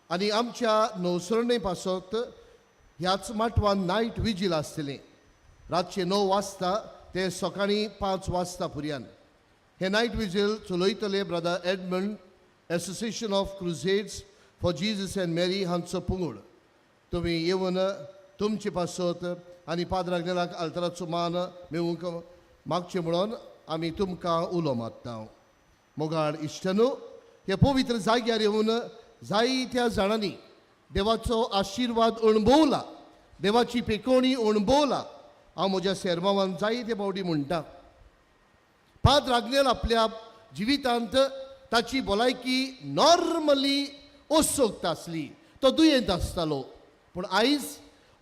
आनी आमच्या नवसरणे पासत ह्याच माटवान नायट विजील आसतलें. रातचें 9 वाजता ते सकाळीं 5 वाजता पुर्यान हे नायट विजील चलयतले brother Edmund, association of crusades for Jesus and Mary हांचो पंगड. तुमी येवन तुमचे पासत आनी पाद्र आग्नेलाक आल्तराचो मान मेळूंक मागचें म्हणून आमी तुमकां उलो मारता. मोगाळ इश्टानो, हे पवित्र जाग्यार येवन जायत्या जाणांनी देवाचो आशिर्वाद अणभवला, देवाची पेकोणी अणभवला. हांव म्हज्या सेरमावान जायते फावटी म्हणटा, पाद्र आग्नेल आपल्या जिवितांत ताची भलायकी नॉर्मली असोक्त आसली, तो दुयेंत आसतालो, पूण आयज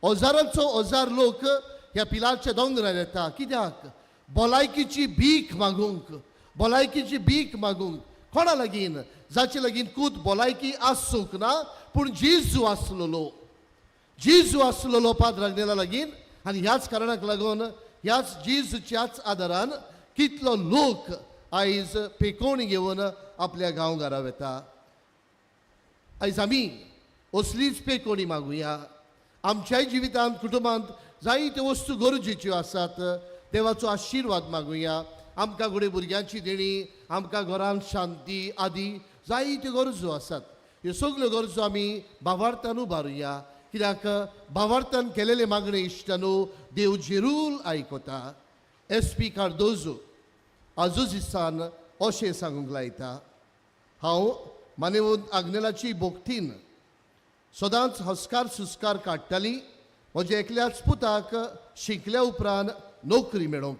हजारांचो हजार लोक ह्या पिलारच्या दोंगरार येता. कित्याक? भलायकीची भीक मागूंक, भलायकीची भीक मागूंक. कोणा लागीं? जाचे लागीं कूत भलायकी आसूंक ना, पूण जेजू आसलेलो, जेजू आसलेलो पाद्र आग्नेला लागीं. आनी ह्याच कारणाक लागून ह्याच जेजूच्याच आदारान कितलो लोक आयज पेकोवणी घेवन आपल्या गांवघरा वता. आयज आमी असलीच पेकोवणी मागुया. आमच्याय जिवितांत, कुटुंबांत जायत्यो वस्तू गरजेच्यो आसात. देवाचो आशिर्वाद मागुया. आमकां घडये भुरग्यांची देणी, आमकां घरांत शांती आदी जायत्यो गरजो आसात. ह्यो सगल्यो गरजो आमी भावार्थान उबारुया. कित्याक भावार्थान केलेले मागणे इश्टानो देव जेरूल आयकता. एस पी कार्दोजो आजोजिसान अशें सांगूंक लायता, हांव मानेवंत आग्नेलाची भोक्तीन सदांच हस्कार सुस्कार काडटाली म्हज्या एकल्याच पुताक शिकल्या उपरांत नोकरी मेळोवंक.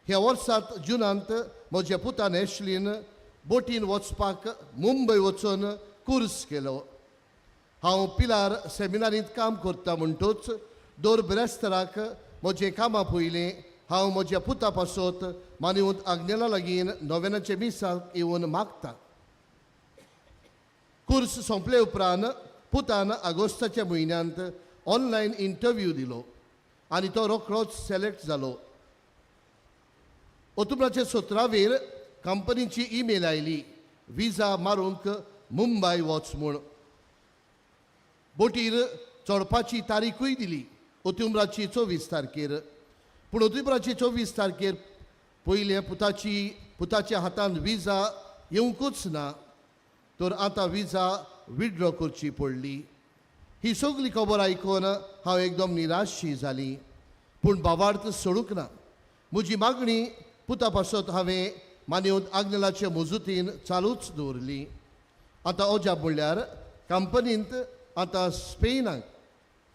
ह्या वर्सांत जुनांत म्हज्या पुतान एशलीन बोटीन वचपाक मुंबय वचून कोर्स केलो. हांव पिलार सेमिनारींत काम करता म्हणटूच दर बिरेस्ताराक म्हजें कामां पयलें हांव म्हज्या पुता पासत मानेवंत आग्नेला लागीं नोवेनाचे मिसाक येवन मागता. कोर्स सोंपले उपरांत पुतान आगोस्ताच्या म्हयन्यांत ऑनलायन इंटरव्यू दिलो आनी तो रोखडोच सिलेक्ट जालो. ऑक्टोबराचे 17वेर कंपनीची ईमेल आयली, विजा मारूंक मुंबय वच म्हूण. बोटीर चडपाची तारीखूय दिली, ऑक्टोबराची 24 तारखेर. पूण ऑक्टोबराची 24 तारखेर पयलें पुताच्या हातान विजा येवंकूच ना, तर आतां विजा विड्रॉ करची पडली. ही सगली खबर आयकून हांव एकदम निराशी जाली, पूण भावार्थ सोडूंक ना. म्हजी मागणी पुता पासत हांवें मानेवंत आग्नेलाचे मजुतीन चालूच दवरली. आतां अजाप म्हणल्यार कंपनींत आतां स्पेनाक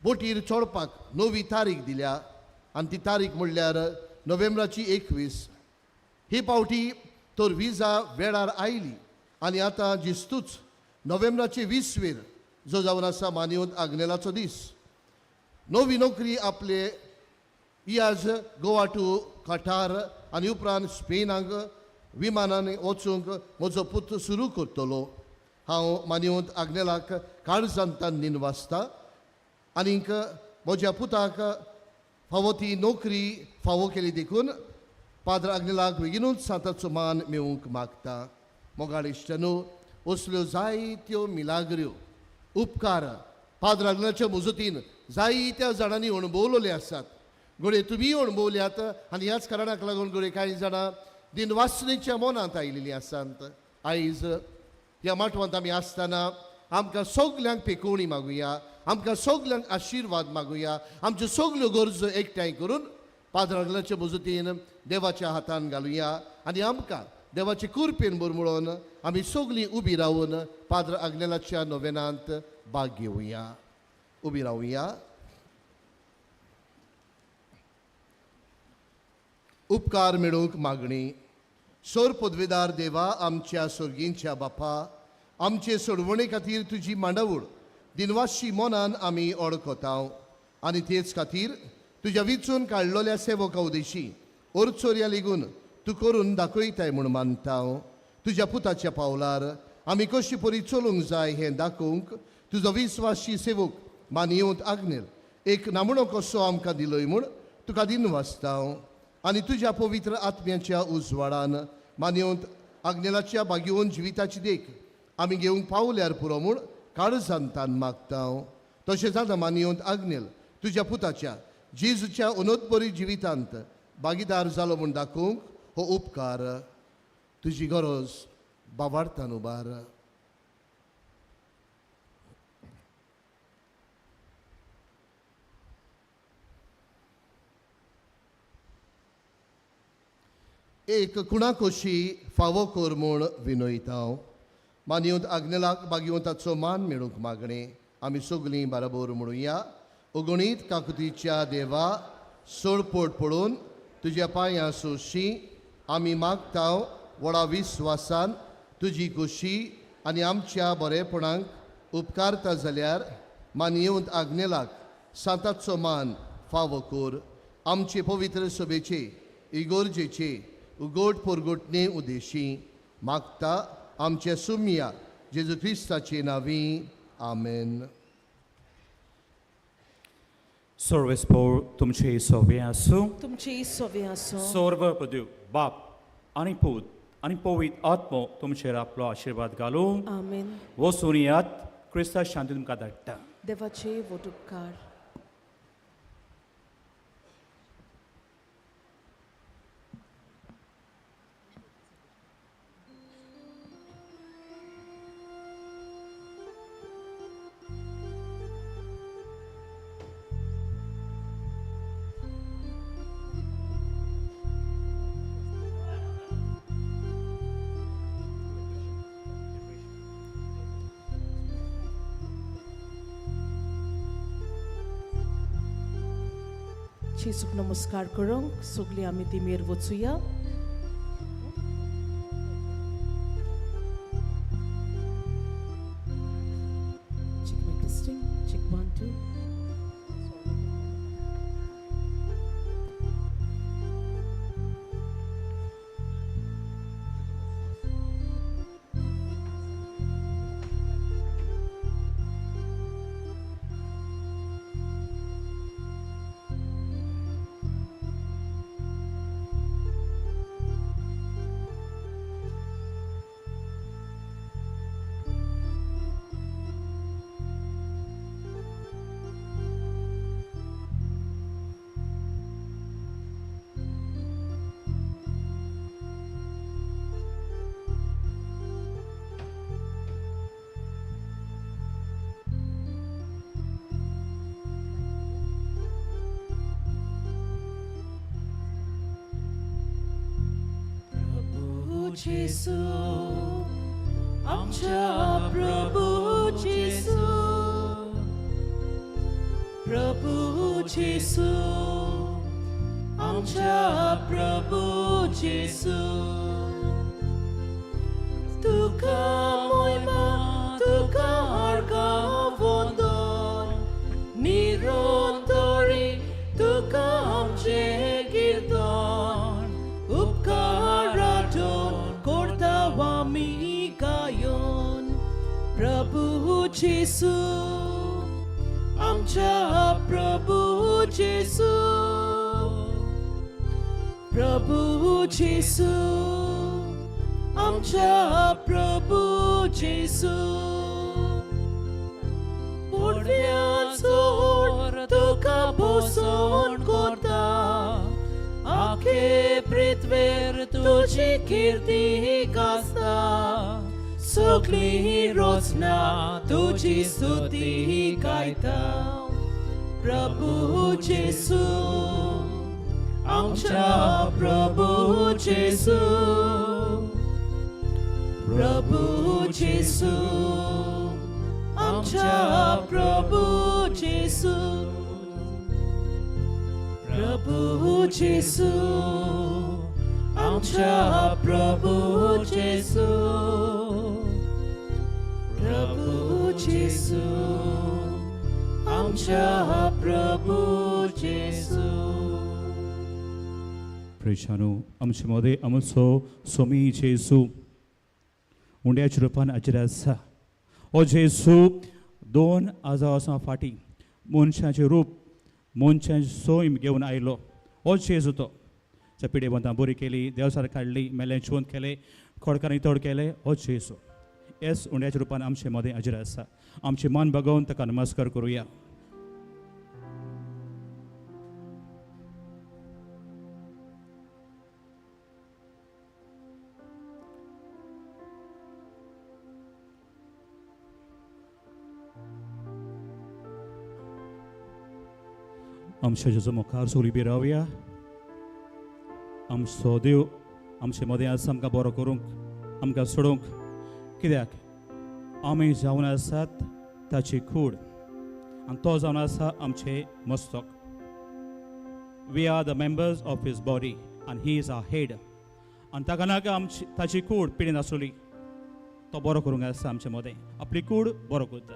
बोटीर चडपाक नवी तारीख दिल्या आनी ती तारीख म्हणल्यार नोव्हेंबराची 21. ही पावटी तर विजा वेळार आयली आनी आतां जिस्तूच नोव्हेंबराचे 20वेर जो जावन आसा मानेवंत आग्नेलाचो दीस. नवी नोकरी आपले इयाज गोवा टू कटार आनी उपरांत स्पेनाक विमानान वचूंक म्हजो पूत सुरू करतलो. हांव मानेवंत आग्नेलाक काळजांतान निनवासता आनीक म्हज्या पुताक फावो ती नोकरी फावो केली देखून पाद्र आग्नेलाक बेगिनूच सांताचो मान मेळूंक मागता. मोगाळ इश्टानो, असल्यो जायत्यो मिलाग्र्यो उपकार पाद्र आग्नेलाच्या मजतीन जायत्या जाणांनी अणभवलेले आसात. घडये तुमीय अणभवल्यात आनी ह्याच कारणाक लागून घडये कांय जाणां दिनवासनेच्या मनांत आयिल्लीं आसात. आयज ह्या माटवांत आमी आसतना आमकां सगल्यांक पेकोवणी मागुया, आमकां सगल्यांक आशिर्वाद मागुया. आमच्यो सगल्यो गरजो एकठांय करून पाद्र आग्नेलाचे मजतीन देवाच्या हातान घालुया आनी आमकां देवाची कुरपेन भर म्हणून आमी सगलीं उबी रावन पाद्र आग्नेलाच्या नोवेनांत भाग घेवया. उबी रावया. उपकार मेळोवंक मागणी. सोर पदवेदार देवा, आमच्या सोर्गींच्या बापा, आमचे सोडवणे खातीर तुजी मांडावळ दिनवाशी मनान आमी ओळखताव आनी तेच खातीर तुज्या विचून काडलेल्या सेवका उदेशी ओरचोरया लेगून तूं करून दाखयताय म्हूण मानता. तुज्या पुताच्या पावलार आमी कशी परी चलूंक जाय हें दाखोवंक तुजो विस्वाशी सेवक मानयेवंत आग्नेल एक नामणो कसो आमकां दिलोय म्हूण तुका दिनवासता. आनी तुज्या पवित्र आत्म्याच्या उजवाडान मानयेवंत आग्नेलाच्या बागेवन जिविताची देख आमी घेवंक पावल्यार पुरो म्हूण काळजांतान मागता. तशेंच आतां मानयेवंत आग्नेल तुज्या पुताच्या जेजूच्या अनोतपरी जिवितांत भागीदार जालो म्हूण दाखोवंक हो उपकार तुजी गरज बाबार्थान उबार. एक कुणाकोशी फावो कर म्हूण विनयता. मानयेवंत आग्नेलाक बागेवंताचो मान मेळूंक मागणें आमी सगलीं बराबर म्हणुया. अगणीत काकुतीच्या देवा, सोडपोट पळोवन तुज्या पांयां सोशी आमी मागता व्हडा विस्वासान तुजी खोशी आनी आमच्या बरेपणाक उपकारता जाल्यार मानयेवंत आग्नेलाक सांताचो मान फावो कर. आमचे पवित्र सभेचे इगोर्जेचे उगोट पोरगोटणे उदेशी मागता आमच्या सुमिया जेजू क्रिस्ताचे नांवी. आमेन. सर्वेस्पोर तुमचे सोबे आसूं. तुमची सोबे आसूं. सर्व पदू बाप आनी पूत आनी पवित्र आत्मो तुमचेर आपलो आशिर्वाद घालूं. आमेन. वचून येयात, क्रिस्ता शांती तुमकां धाडटा. देवाचे वोट उपकार. जेजूक नमस्कार करूंक सगळीं आमी तिमेर वचुया. Check my testing. Check 1 2. Jesu, आमच्या प्रभू जेसू, प्रभू जेसू, आमच्या प्रभू जेसू. तुका मोयमा, तुका अर्घा वंदन, निरंतरी तुका आमचें कीर्तन, उपकारातून करता आमी गायन. प्रभू जेसू, आमच्या प्रभू जेसू, प्रभू जेसू, आमच्या प्रभू जेसू. पोडव्याचो तुका भोसोन करता, आखे पृथ्वेर तुजी कीर्ती गाजता, सगळी रचना तुजी स्तुती गायता. प्रभू जेसू, आमच्या प्रभू जेसू, प्रभू जेसू, आमच्या प्रभू जेसू, प्रभू जेसू आमच्या प्रभू जेसू प्रभू जेसू आमच्या प्रभू जेसू. प्रेशानो आमचे मदें आमचो स्वामी जेजू उंड्याच्या रुपान हाजीर आसा. हो जेजू 2000 वर्सां फाटीं मनशाचें रूप मनशाचें सैम घेवन आयलो. हो जेजू तो पिडे बंदां बरी केली, देवसार काडली, मेलें जिवंत केलें, खोडकारांनी तोड केलें. हो जेजू एस उंड्याच्या रुपान आमचे मदें हाजीर आसा. आमचें मन बगोवन ताका नमस्कार करुया. आमच्या जेजू मुखार सगळीं उबी रावया. आमचो देव आमचे मदें आसा आमकां बरो करूंक, आमकां सोडूंक. कित्याक आमी जावन आसात ताची कूड आनी तो जावन आसा आमचें मस्तक. We are the members of his body आनी he is our head. आनी ताका नाका आमची ताची कूड पिडेन आसली, तो बरो करूंक आसा आमचे मदें, आपली कूड बरो करता.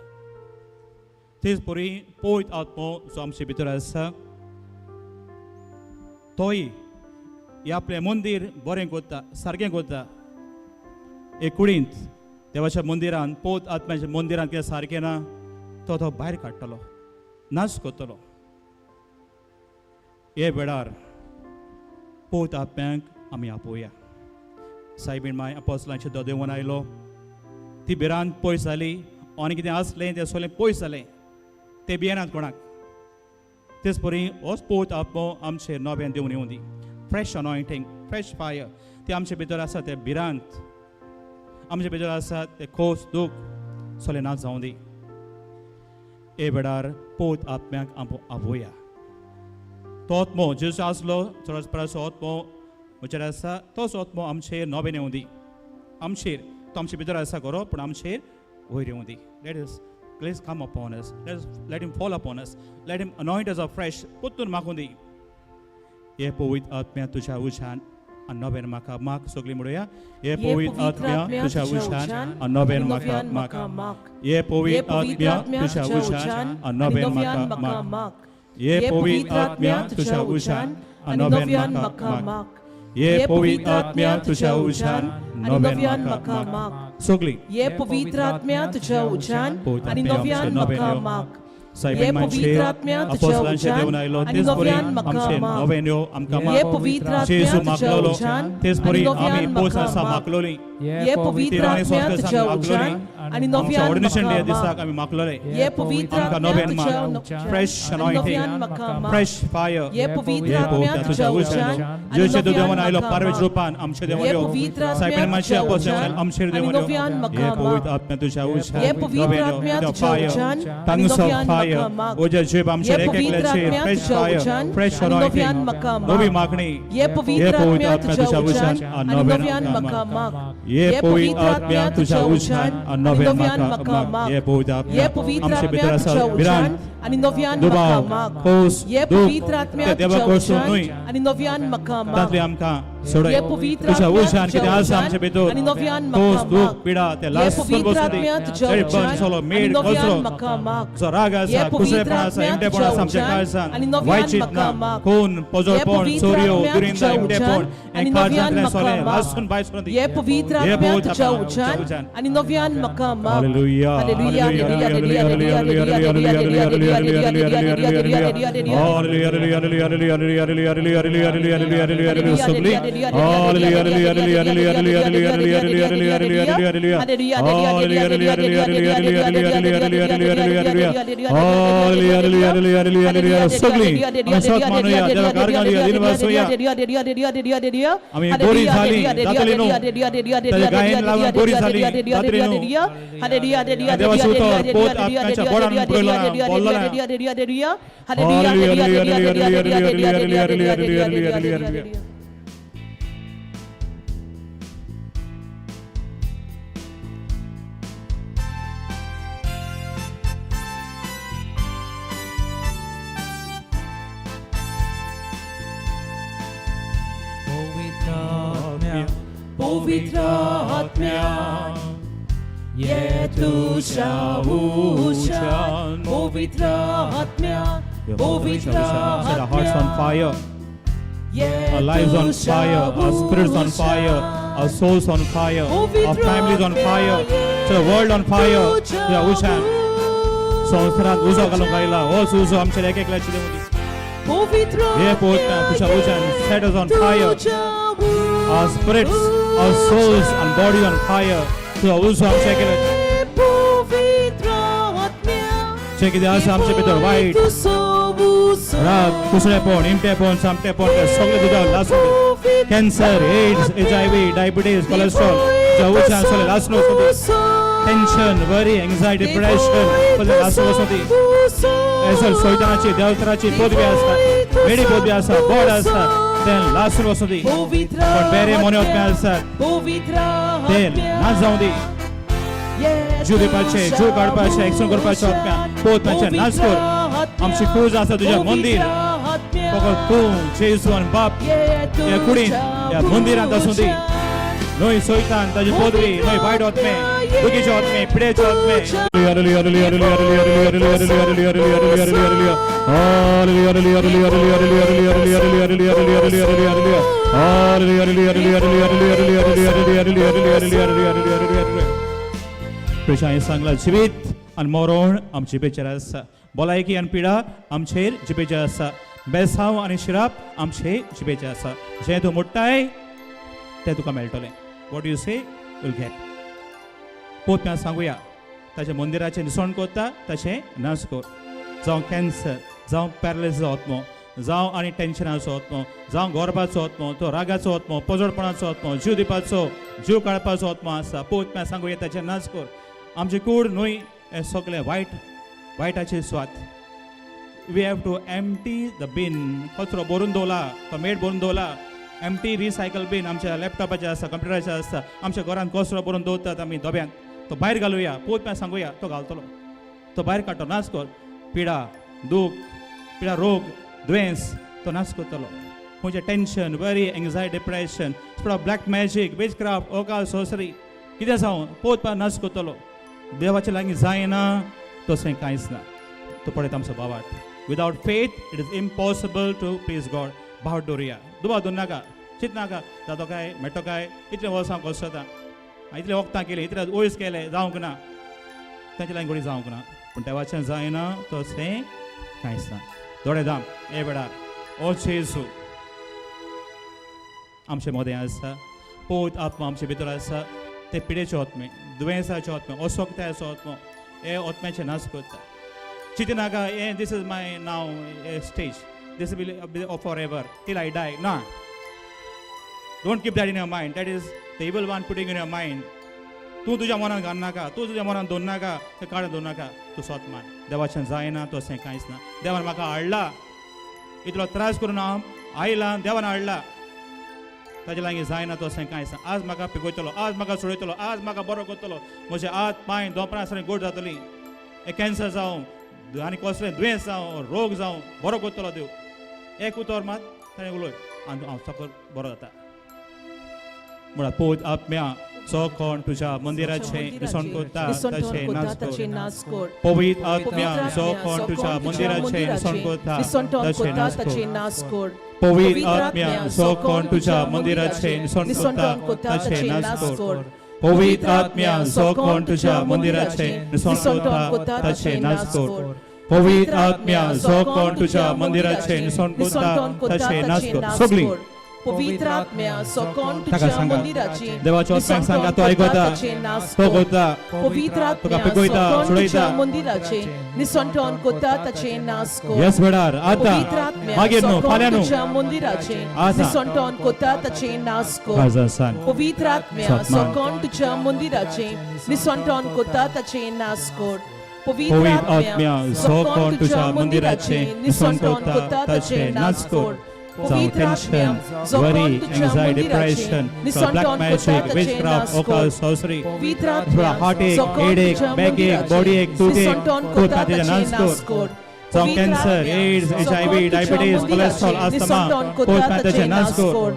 तेच परी पवित्र आत्मो जो आमचे भितर आसा तोय हे आपलें मंदीर बरें करता, सारकें करता. एक कुडींत देवाच्या मंदिरान पवित्र आत्म्याच्या मंदिरान कितें सारकें ना तो तो भायर काडटलो, नाश करतलो. हे वेळार पवित्र आत्म्यांक आमी आपोवया. सायबीण माय अपोस्लांचे दोदेवन आयलो, ती भिरांत पयस जाली आनी कितें आसलें तें सगळें पयस जालें, ते भियेनात कोणाक. तेच परी होच पवित्र आत्मो आमचे नव्यान देवन येवं दी. फ्रेश अनॉयंटींग, फ्रेश फायर ते आमचे भितर आसा, ते भिरांत आमचे भितर आसा, ते खोस दूख सगळें ना जावं दी. हे वेळार पवित्र आत्म्याक आपोवया. तो आत्मो जेजू आसलो चडच परस आत्मो म्हजेर आसा, तोच आत्मो आमचेर नवें येवं दी. आमचेर तो आमचे भितर आसा खरो, पूण आमचेर वयर येवं दी. Let us grace come upon us. Let him fall upon us. Let him anoint us afresh. पोत्तून मागूं दी. हे पवित्र आत्म्या तुज्या उज्यान आनी नव्यान म्हाका माग. सगळीं म्हणुया, हे पवित्र आत्म्या तुज्या उज्यान आनी नव्यान म्हाका माग. हे पवित्र आत्म्या तुज्या उज्यान आनी नव्यान म्हाका माग. हे पवित्र आत्म्या तुज्या उज्यान आनी नव्यान म्हाका माग. हे पवित्र आत्म्या तुज्या उज्यान नव्यान म्हाका माग. सगळीं हे पवित्र आत्म्या तुज्या उज्यान आनी नव्यान म्हाका माग. सायबीण मायचेर अपोस्लांचेर देवन आयलो, तेच परी आमचे नव्यान यो आमकां माग. जेजू मागलोलो तेच परी आमी पोस आसा मागलोली, तिरांनी संस्कार आमी मागलोली, आमच्या ऑर्डिनेशन डे दिसाक आमी मागलोले. आमकां नव्यान माग, फ्रेश अनॉयंटींग, फ्रेश फायर. हे पवित्र तुज्या उज्यान जेजू देवन आयलो पारवेच रुपान आमचे देवन यो. सायबीण मायचे अपोस्लांचेर देवन आयलो आमचेर देवन यो. हे पवित्र आत्म्या तुज्या उज्यान नव्यान यो, फायर, टंग्स ऑफ फायर. ओज्या जीव आमचेर एक एकल्याचेर फ्रेश फायर, फ्रेश अनॉयंटींग, नवी मागणी. हे पवित्र आत्म्या तुज्या उज्यान आनी नव्यान म्हाका माग. हे पवित्र आत्म्या तुज्या उज्यान आनी नव्यान म्हाका माग. हे पवित्र आत्म्या आमचे भितर आसा भिरांत, दुबाव, खोस, दूख ते देवा कडसून न्हय, तांतली आमकां सोडय. तुज्या उज्यान कितें आसा आमचे भितर खोस, दूख, पिडा ते लासून बसूं दी. सगलो मेड, कचरो, जो राग आसा, कुसरेपण आसा, एकटेपण आसा आमच्या काळजान, वायट चिंतना, खून, पजळपण, चोरयो, दुरिंदा, एकटेपण हें काळजांतलें सगळें लासून भायर सरून दी. हे पवित्र आत्म्या तुज्या उज्यान. Hallelujah, hallelujah, hallelujah, hallelujah, hallelujah, hallelujah, hallelujah, hallelujah, hallelujah, hallelujah, hallelujah, hallelujah, hallelujah, hallelujah, hallelujah. सगळीं hallelujah, hallelujah, hallelujah, hallelujah, hallelujah, hallelujah, hallelujah, hallelujah, hallelujah, hallelujah, hallelujah, hallelujah, hallelujah, hallelujah, hallelujah, hallelujah, hallelujah, hallelujah, hallelujah, hallelujah. सगळीं आमी स्वत मानुया, देवाक आर्गां दिनवासुया. आमी गोरी जाली जातली न्हू, ताच्या गायेन लागून गोरी जाली जातली न्हू. देवाचें उतर पोत आत्म्याच्या बोडान बुडयलो ना, बोल्लो ना. Hallelujah, hallelujah, hallelujah, hallelujah, hallelujah, hallelujah, hallelujah, hallelujah, hallelujah. पवित्र आत्म्या ये तुझ्या उज्यान पवित्र आत्म्या पवित्र Set our hearts on आत्म्या fire, ये our lives on तुझ्या fire, our spirits on fire, our souls on fire, our families on fire, set the world on fire. तुझ्या उज्यान संवसारात उजो घालूंक आयला होच उजो आमच्या एक एकल्याची देवूं दी. पवित्र हे पोत तुझ्या उज्यान set us on fire, our spirits, our souls and body on fire. तुझा उजो आमच्या एकल्याची पवित्र आत्म्या जे कितें आसा आमचे भितर वायट राग, कुसळेपण, इमटेपण, सामटेपण, ते सगळें तुज्या लासून. Cancer, AIDS, HIV, diabetes, cholesterol तुझ्या उज्यान सगळें लासून वचूं दी. टेन्शन, वरी, एंग्जायटी, डिप्रेशन सगळें लासून वचूं दी. एसर सोयतानाची देवतराची पदवी आसा, वेडी पदवी आसा, बोर्ड आसा, तें लासून वचूं दी. पण बेरे मोने आत्मे आसात ते ना जावं दी. जीव दिवपाचे, जीव काडपाचे, एक्शन करपाचे आत्म्या पोतम्याचे नाच कर. आमची कूज आसा तुझ्या मंदिर, फकत तूं जेजू आनी बाप ह्या कुडीन ह्या मंदिरांत आसूं दी. न्हय सोयतान ताजी पदवी, न्हय वायट आत्मे, दुखीचे आत्मे, पिडेचे आत्मे. प्रेशा हांवें सांगलां, जिवीत आनी मरण आमचे जिबेचेर आसा, भलायकी आनी पिडा आमचेर जिबेचेर आसा, बेसांव आनी शिराप आमचे जिबेचेर आसा. जें तूं मोडटाय तें तुका मेळटलें. What you say will get. पोतम्या सांगुया, ताच्या मंदिराचें निसण करता तशें नाच कर. जावं कॅन्सर, जावं पॅरलिसीस आत्मो, जावं आनी टेन्शनाचो आत्मो, जावं गोरबाचो आत्मो, तो रागाचो आत्मो, पोजडपणाचो आत्मो, जीव दिवपाचो, जीव काडपाचो आत्मो आसा. पोतम्या सांगुया ताचें नाच कर. आमची कूड न्हय हें सगळें वायट वायटाचे Swat. We have to empty the bin. कचरो भरून दवरला, तो मेट भरून दवरला. एम्प्टी रिसायकल बीन आमच्या लॅपटॉपाचेर आसा, कंप्युटराचेर आसा. आमच्या घरांत कचरो भरून दवरतात आमी डब्यांत, तो भायर घालुया. पोतम्या सांगुया तो घालतलो, तो भायर काडटलो. नाच कर. पिडा, दूख, पिडा, रोग, दुयेंस तो नाच करतलो. खंयचें tension, worry, anxiety, depression, black magic, witchcraft, occult, sorcery कितें जावं पोतपा नाच करतलो. देवाचे लागीं जायना तशें कांयच ना. तो पळयता आमचो बाबाट. Without faith it is impossible to please God. भावाट दवरुया, दुबाव दवर नाका, चिंत नाका जातो काय मेट्टो काय, इतलें वर्सां कसता, इतलें वखदां केलीं, इतलें वयस केलें, जावंक ना तांचे लागीं घोडी जावंक ना. पूण देवाचें जायना तशें कांयच ना. दोळे दाम हे वेळार ओ जेजू आमचे मदें आसा, पोत आत्मा आमचे भितर आसा. ते पिडेचे आत्मे, दुयेंसाचे आत्मे, अस्वक्तायेचो आत्मो, हे आत्म्याचे नाश करता. चिंती नाका हे this is my now stage, this will be forever till I die. ना, don't keep that in your mind. That is the evil one putting in your mind. तूं तुज्या मनान घाल नाका, तूं तुज्या मनान दवर नाका, तें काडून दवर नाका. तूं सोत मान, देवाचें जायना तशें कांयच ना. देवान म्हाका हाडला, इतलो त्रास करून हांव आयला, देवान हाडला, ताजे लागीं जायना तशें कांयच ना. आज म्हाका पिकयतलो, आज म्हाका सोडयतलो, आज म्हाका बरो करतलो, म्हजे हात पांय दोंपरां सगळीं गोड जातलीं. हें कॅन्सर जावं आनी कसलें दुयेंस जावं, रोग जावं, बरो करतलो देव. एक उतर मात ताणें उलय आनी हांव सकल बरो जाता. म्हळ्यार पोत आत्म्या जो कोण तुझ्या मंदिराचें निसण करता तशें नाच कर. पवित्र आत्म्या जो कोण तुझ्या मंदिराचें निसण करता तशें नाच कर. पवित्र आत्म्या जो कोण तुझ्या मंदिराचें निसण करता तशें नाच कर. पवित्र आत्म्या जो कोण तुझ्या मंदिराचें निसण करता तशें नाच कर. पवित्र आत्म्या जो कोण तुझ्या मंदिराचें निसण करता तशें नाच कर. सगळीं पवित्र आत्म्या जो कोण ताका तुझ्या सांगा, मंदिराचें देवाच्या आत्म्याक सांगा, तो आयकता, तो करता, पवित्र तुका आत्म्या जो पिकयता, कोण तुझ्या सोडयता. मंदिराचें निसंटन करता ताचें नाश कर. येस वेळार आतां, पवित्र आत्म्या मागीर जो न्हू, कोण फाल्यां न्हू, तुझ्या मंदिराचें आतां. निसंटन करता ताचें नाश कर. काळजान सांग. पवित्र आत्म्या जो सत्मान. कोण तुझ्या मंदिराचें निसंटन करता ताचें नाश कर. पवित्र आत्म्या जो कोण तुझ्या मंदिराचें निसण करता ताचें नाच कर. जावं tension, worry, anxiety, depression, black magic, witchcraft, occult, sorcery, heartache, headache, backache, body ache, toothache, पोत ताचें नाच कर. जावं cancer, AIDS, HIV, diabetes, cholesterol, asthma, पोत ताचें नाच कर.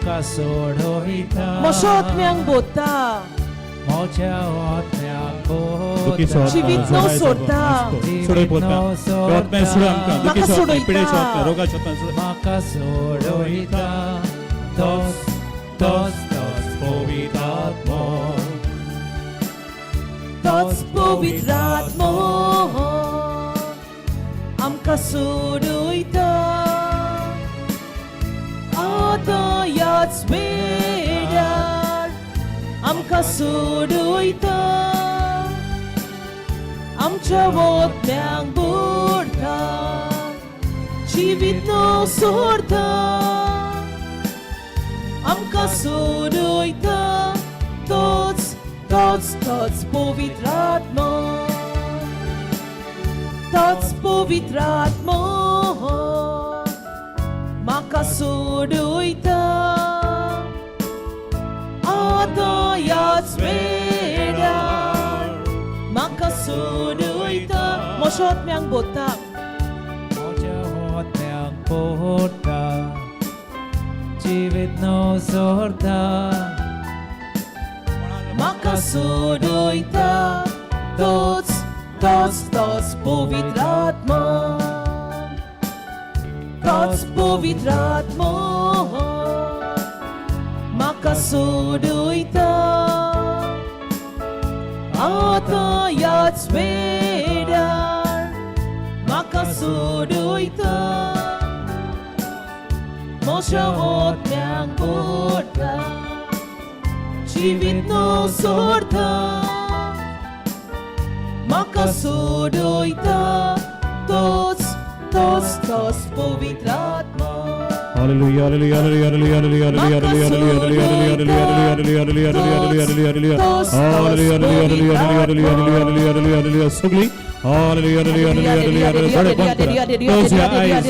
म्हाका सोडयता म्हज्या आत्म्यांक बोता म्हज्या आत्म्याक दुखीचो आत्मा, जिवीत न्हू सोडता. सोडय पोता. आत्म्या सोड आमकां. म्हाका दुखीचो आत्मा, सोडयता. पिडेचो आत्मा, रोगाचो आत्मा सोड. म्हाका सोडयता तोच तोच तोच पवित्र आत्मो तोच पवित्र आत्मो आमकां सोडयता आतां ह्याच वेळार आमकां सोडयता आमच्या वोतल्यांक बुडटा जिवीत न्हू सोडता आमकां सोडयता तोच तोच तोच पवित्र आत्मो तोच पवित्र आत्मो म्हाका सोडयता आतां ह्याच वेळार म्हाका सोडयता म्हज्या आत्म्यांक बोता म्हज्या आत्म्याक पोता जिवीत न्हू सोडता म्हाका सोडयता तोच तोच तोच पवित्र आत्मो तोच पवित्र आत्मो म्हाका सोडयता आतां ह्याच वेळार म्हाका सोडयता म्हज्या आत्म्यांक बोडटा जिवीत न्हू सोडता म्हाका सोडयता तोच तोच तोच पवित्र आत्मो Hallelujah, hallelujah, hallelujah, hallelujah, hallelujah, hallelujah, hallelujah, hallelujah, hallelujah, hallelujah, hallelujah, hallelujah, hallelujah, hallelujah, hallelujah, hallelujah, hallelujah, hallelujah, hallelujah. सगळी hallelujah, hallelujah, hallelujah, hallelujah. डोळे बंद करा. Close your eyes.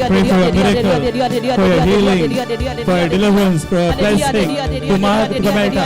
Pray for your miracle, for your healing, for your deliverance, for your blessing. तूं माग तुका मेळटा.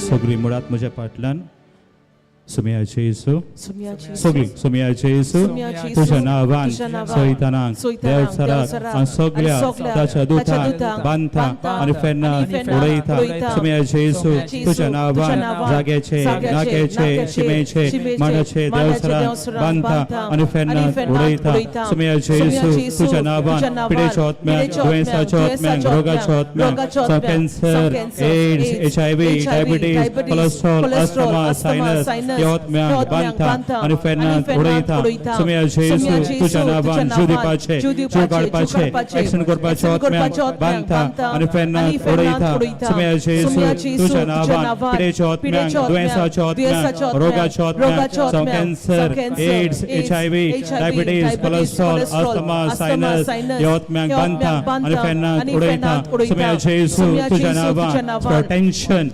सगळी मुळात म्हज्या फाटल्यान सुमयाचे येसू सगळी सुमयाचे येसू तुझ्या नांवान सोयतानाक देवसराक आनी सगळ्या ताच्या दुतांक बांदता आनी फेन्नाक उडयता. सुमयाचे येसू तुझ्या नांवान जाग्याचे नाक्याचे शिमेचे मांडाचे देवसराक बांदता आनी फेन्नाक उडयता. सुमयाचे येसू तुझ्या नांवान पिडेच्या आत्म्याक दुयेंसाच्या आत्म्याक रोगाच्या आत्म्याक cancer, AIDS, HIV, diabetes, cholesterol, asthma, sinus ह्या आत्म्याक बांदता आनी फेन्नाक उडयता. सुमयाचे येसू तुझ्या नांवान जीव दिवपाचे, जीव काडपाचे, एक्सिडंट करपाचे आत्म्याक बांदता आनी फेन्नाक उडयता. सुमयाचे येसू तुझ्या नांवान पिडेच्या आत्म्याक, दुयेंसाच्या आत्म्याक, रोगाच्या आत्म्याक, cancer, AIDS, HIV, diabetes, cholesterol, asthma, sinus ह्या आत्म्याक बांदता आनी फेन्नाक उडयता. सुमयाचे येसू तुझ्या नांवान tension,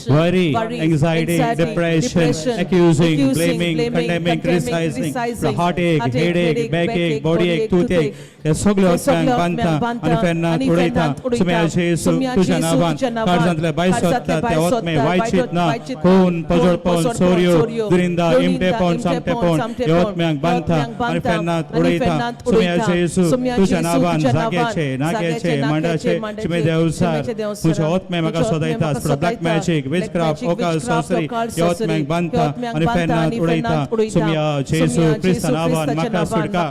worry, anxiety, depression, accusing, blaming, condemning, criticizing, heartache, headache, backache, body ache, toothache, ह्या सगळ्या आत्म्यांक बांदता आनी फेन्नाक उडयता. सुमयाचे येसू तुझ्या नांवान काळजांतले बाय सोदता त्या आत्मे वायट चिंतना, खून, पजळपण, चोरयो, दुरिंदा, इमटेपण, सामटेपण ह्या आत्म्यांक बांदता आनी फेन्नाक उडयता. सुमयाचे येसू तुझ्या नांवान जाग्याचे, नाक्याचे, मांडाचे, शिमे देवसार तुझ्या आत्मे म्हाका सोदयता. Black magic, witchcraft, occult, sorcery ह्या आत्म्यांक बांदता आनी फेन्नाक उडयता. सुमयाचे येसू क्रिस्ता नांवान म्हाका सुटका,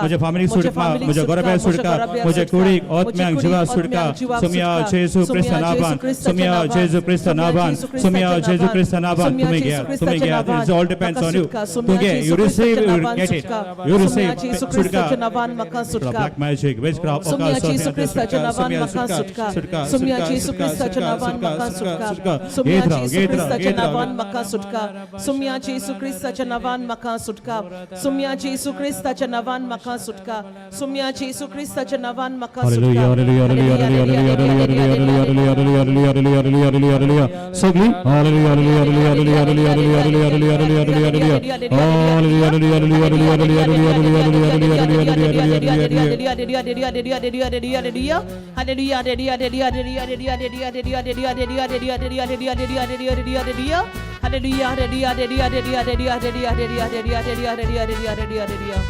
म्हज्या फामिलीक सुटका, म्हज्या घराब्याक सुटका, म्हज्या कुडीक आत्म्याक जिवा सुटका. सुमया जेजू क्रिस्ता नांवान, सुमया जेजू क्रिस्ता नांवान, सुमया जेजू क्रिस्ता नांवान. तुमी घेयात, तुमी घेयात. It all depends on you. तूं घे, you receive, you get it, you receive. सुटका. Black magic, witchcraft, occult, sorcery, सुटका, सुटका, सुटका, सुटका, सुटका, सुटका, सुटका, सुटका. घेत राव, घेत राव, घेत राव. सुम्या जेसू क्रिस्ताच्या नांवान म्हाका सुटका सुम्या जेसू क्रिस्ताच्या नांवान म्हाका सुटका सुम्या जेसू क्रिस्ताच्या नांवान म्हाका Hallelujah, सुटका hallelujah, hallelujah, hallelujah, hallelujah, hallelujah, hallelujah, hallelujah, hallelujah, hallelujah, hallelujah. Sogli. Hallelujah, hallelujah, hallelujah, hallelujah, hallelujah, hallelujah, hallelujah, hallelujah, hallelujah. Hallelujah, hallelujah, hallelujah, hallelujah, hallelujah, hallelujah, hallelujah, hallelujah, hallelujah, hallelujah, hallelujah.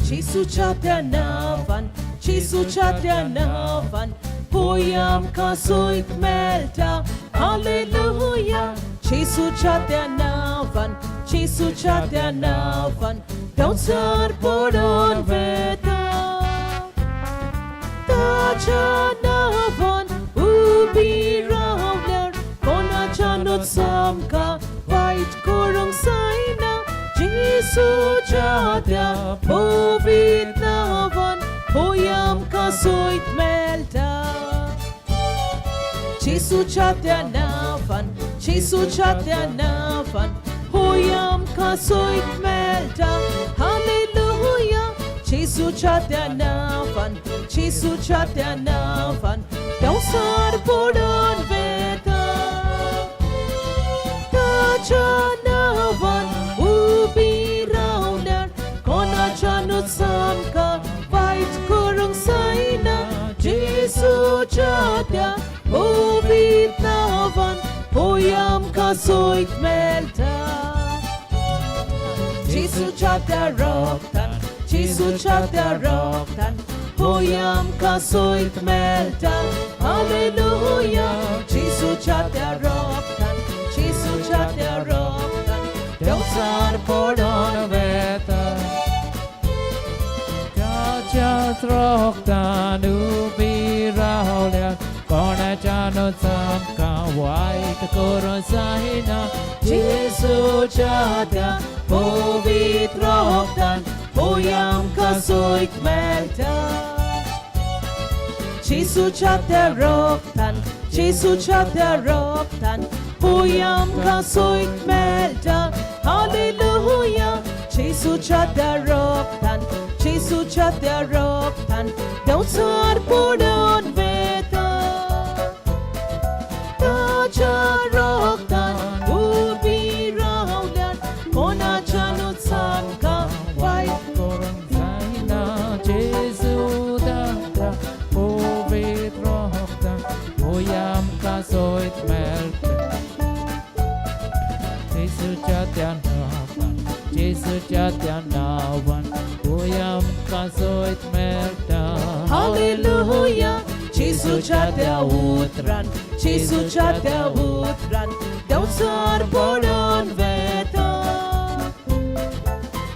जेसूच्या त्या नांवान जेसूच्या त्या नांवान होय आमकां सोयत मेळटा hallelujah जेसूच्या त्या नांवान जेसूच्या त्या नांवान देंवचार पडोन वेता ताच्या नांवान उबी रावल्यार कोणाच्यानूच आमकां वायट करूंक जायना जेसूच्या त्या पवित्र नांवान होय आमकां सोयत मेळटा जेसूच्या त्या नांवान जेसूच्या त्या नांवान होय आमकां सोयत मेळटा हालेलुया जेसूच्या त्या नांवान जेसूच्या त्या नांवान देंवचार पडोन वेता ताच्या नांवान उबी रावल्यार कोणाच्यानूच आमकां वायट करूंक जायना जेसूच्या त्या पवित्र नांवान होय आमकां सोयत मेळटा जेसूच्या त्या रक्तान जेसूच्या त्या रक्तान होय आमकां सोयत मेळटा हालेलुया जेसूच्या त्या रक्तान जेसूच्या त्या रक्तान देंवचार पडोन वेता ताच्याच रक्तान उबी रावल्यार कोणाच्यानूच आमकां वायट करूंक जायना जेसूच्या त्या पवित्र रक्तान होय आमकां सोयत मेळटा जेसूच्या त्या रक्तान जेसूच्या त्या रक्तान होय आमकां सोयत मेळटा हालेलुया जेसूच्या त्या रक्तान जेसूच्या त्या रक्तान देंवचार पडोन वेता ताच्या रक्तान उबी रावल्यार कोणाच्यानूच आमकां वायट करूंक जायना जेजू त्या पवित्र रक्तान होय आमकां सोयत मेळटा जेजूच्या त्या नांवान जेजूच्या त्या नांवान होय आमकां सोयत मेळटा हालेलुया जेसूच्या त्या उतरान जेसूच्या त्या उतरान देंवचार पडोन वेता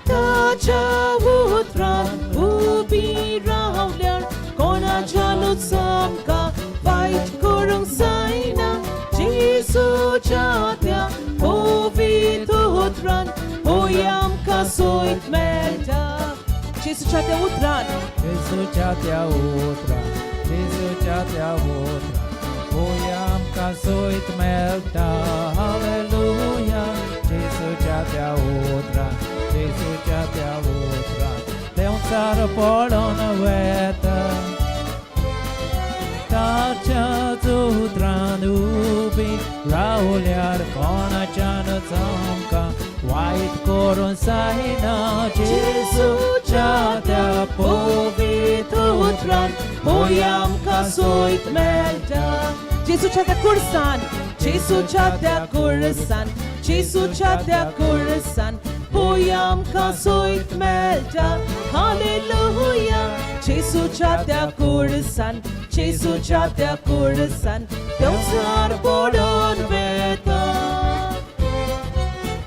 ताच्या उतरान उबी रावल्यार कोणाच्यानूच आमकां वायट करूंक जायना जेसूच्या त्या पवित्र उतरान होय आमकां सोयत मेळटा जेसूच्या त्या उतरान जेजूच्या त्या उतरान जेजूच्या त्या उतरान होय आमकां सोयत मेळटा हालेलुया जेजूच्या त्या उतरान जेजूच्या त्या उतरान देंवचार पडोन वेता ताच्याच उतरान उबी रावल्यार कोणाच्यानूच आमकां वायट करूंक जायना जेजूच्या त्या पवित्र उतरान होय आमकां सोयत मेळटा जेसूच्या त्या कुर्सान जेसूच्या त्या कुर्सान जेसूच्या त्या कुर्सान होय आमकां सोयत मेळटा हालेलुया जेसूच्या त्या कुर्सान जेसूच्या त्या कुर्सान देंवचार पडोन वेता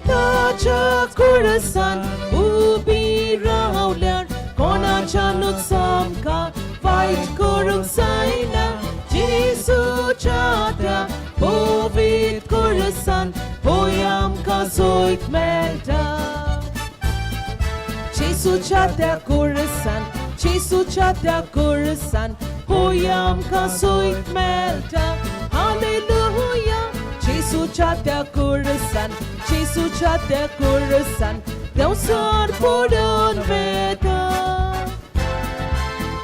ताच्या कुर्सान उबी रावल्यार कोणाच्यानूच आमकां वायट करूंक जायना जेसूच्या त्या पवित्र कुर्सान होय आमकां सोयत मेळटा जेसूच्या त्या कुर्सान जेजूच्या त्या कुर्सान होय आमकां सोयत मेळटा. हालेलुया, जेजूच्या त्या कुर्सान, जेजूच्या त्या कुर्सान देंवचार पडून वेता.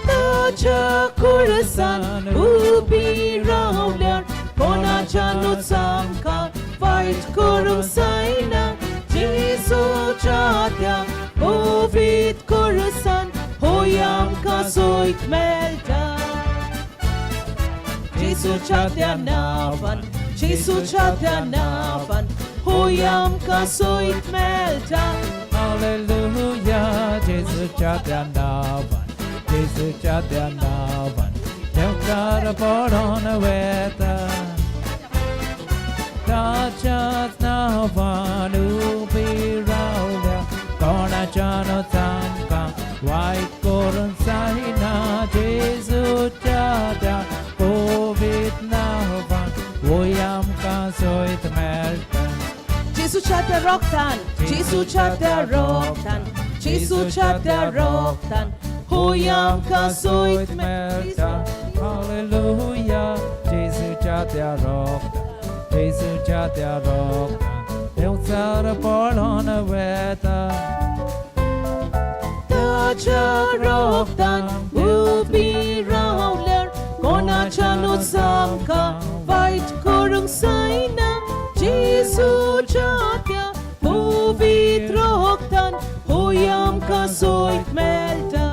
ताच्या कुर्सान उबी रावल्यार कोणाच्यानूच आमकां वायट करूंक जायना. जेजूच्या त्या पवित्र कुर्सान होय आमकां सोयत मेळटा. जेजूच्या त्या नांवान, जेजूच्या त्या नांवान होय आमकां सोयत मेळटा. हालेलुया, जेजूच्या त्या नांवान, जेजूच्या त्या नांवान देंवचार पडोन वेता. ताच्याच नांवान उबी रावल्या कोणाच्यानूच आमकां वायट करूंक जायना. जेजूच्या त्या पवित्र नांवान होय आमकां सोयत मेळटा. जेजूच्या त्या रोगतान, जेजूच्या त्या रोगतान, जेजूच्या त्या रोगतान होय आमकां सोयत मेळटा. हालेलुया, जेजूच्या त्या रोगतान, जेजूच्या त्या रोगतान देंवचार पडोन वेता. ताच्या रोगतान उबी रावल्यार कोणाच्यानूच आमकां वायट करूंक जायना. जेजूच्या त्या पवित्र रोगतान होय आमकां सोयत मेळटा.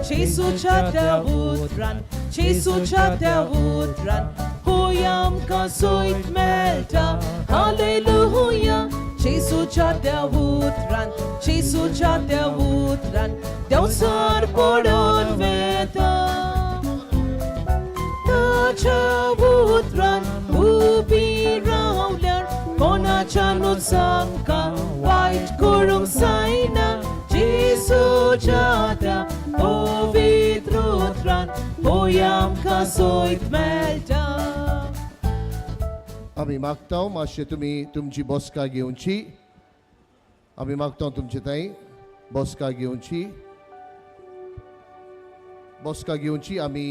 जेजूच्या त्या उतरान, जेजूच्या त्या उतरान होय आमकां सोयत मेळटा. हालेलुया, जेजूच्या त्या उतरान, जेजूच्या त्या उतरान देंवचार पडून वेता. ताच्या उतरान उबी रावल्यार कोणाच्यानूच आमकां वायट करूंक जायना. जेजूच्या त्या पवित्र उतरान होय आमकां सोयत मेळटा. आमी मागता मातशें तुमी तुमची बसका घेवची. आमी मागता तुमचे थंय बसका घेवची, बसका घेवची. आमी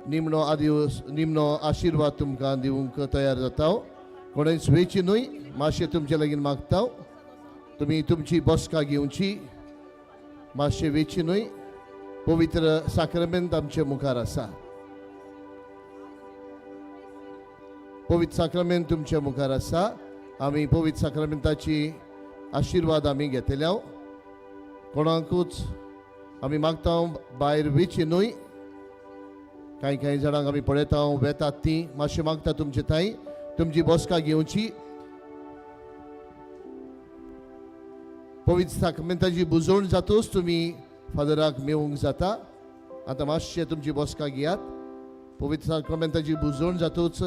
निमणो आदिवस, निमणो आशिर्वाद तुमकां दिवंक तयार जाता. कोणेच वेची न्हय, मातशें तुमचे लागीं मागता तुमी तुमची बसका घेवची, मातशें वेची न्हय. पवित्र साक्रमेंत आमचे मुखार आसा. पवित्र साक्रमेंत तुमच्या मुखार आसा. आमी पवित्र साक्रमेंताची आशिर्वाद आमी घेतले. कोणाकूच आमी मागता भायर वेची न्हय. कांय कांय जाणांक आमी पळयता वेतात ती. मातशें मागता तुमचे थंय तुमची बसका घेवची. पवित्र साक्रमेंताची बुजवण जातूच तुमी फादराक मेळूंक जाता. आतां मातशें तुमची बसका घेयात. पवित्र साक्रमेंताची बुजवण जातूच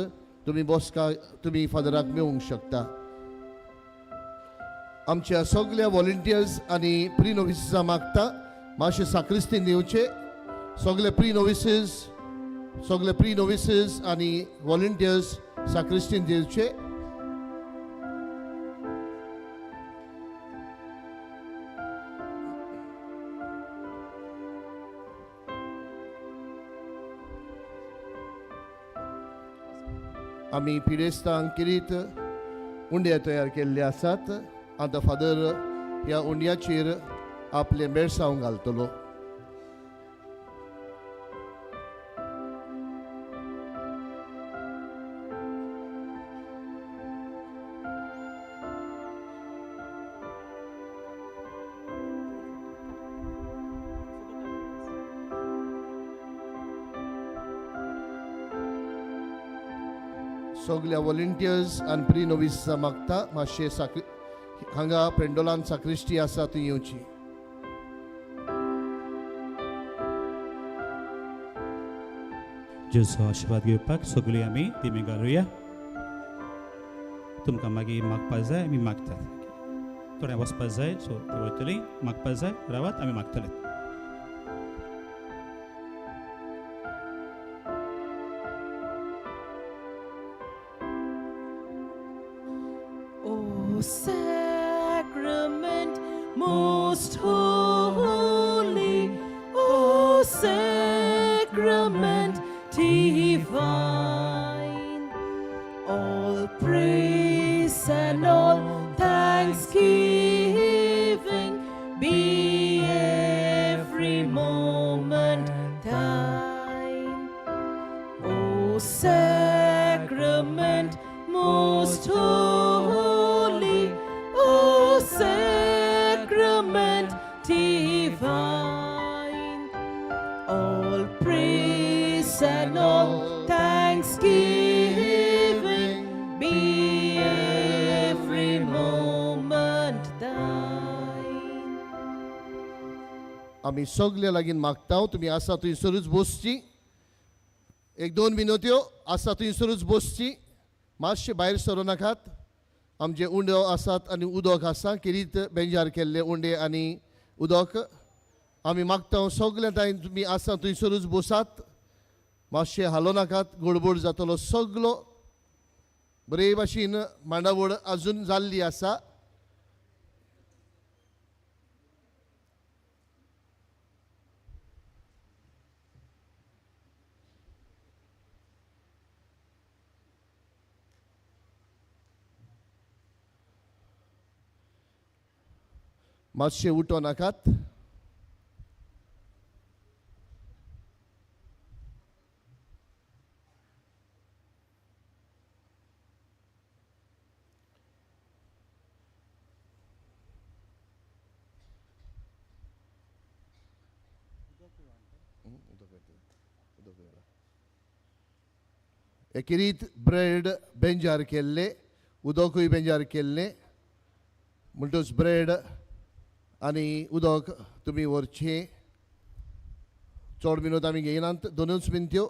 तुमी बसका, तुमी फादराक मेळूंक शकता. आमच्या सगल्या वॉलंटियर्स आनी प्री नोविसीसा मागता मातशें साक्रिस्तीन दिवचें. सगळे प्री नोविसीस, सगळे प्री नोविसीस आनी वॉलंटियर्स साक्रिस्तीन दिवचे. आमी पिडेस्तांक किरीत उंडे तयार केल्ले आसात. आतां फादर ह्या उंड्याचेर आपलें बेळसांव घालतलो. सगल्या वॉलंटियर्स आनी प्री नोविसां मागता मातशें साक्री हांगा पेंडोलान साक्रिस्टी आसा थंय येवची. जेजूचो आशिर्वाद घेवपाक सगळीं आमी दिमी घालुया. तुमकां मागीर मागपाक जाय आमी मागतात. थोडें वचपाक जाय सो ती वयतली. मागपाक जाय रावात आमी मागतले. O sacrament most holy, and all thanksgiving be every moment thine. O sacrament most holy, O sacrament divine, all praise and all thanksgiving be every moment thine. आमी सगल्या लागीं मागता, तुमी आसा थंयसरूच बसची. एक दोन मिनत्यो आसा थंयसरूच बसची, मातशें भायर सरूं नाकात. आमचे उंडो आसात आनी उदक आसा, किरीत बेंजार केल्ले उंडे आनी उदक. आमी मागता सगल्या टायम तुमी आसा थंयसरूच बसात, मातशें हालो नाकात, गडबड जातलो सगलो. बरे भाशेन मांडावळ अजून जाल्ली आसा. मातशें उठो नाकात. एकेरीत ब्रेड बेंजार केल्ले, उदकूय बेंजार केल्ले, म्हणटच ब्रेड आनी उदक तुमी व्हरचें. चड मिनत आमी घेयनात, दोनूच मिनत्यो.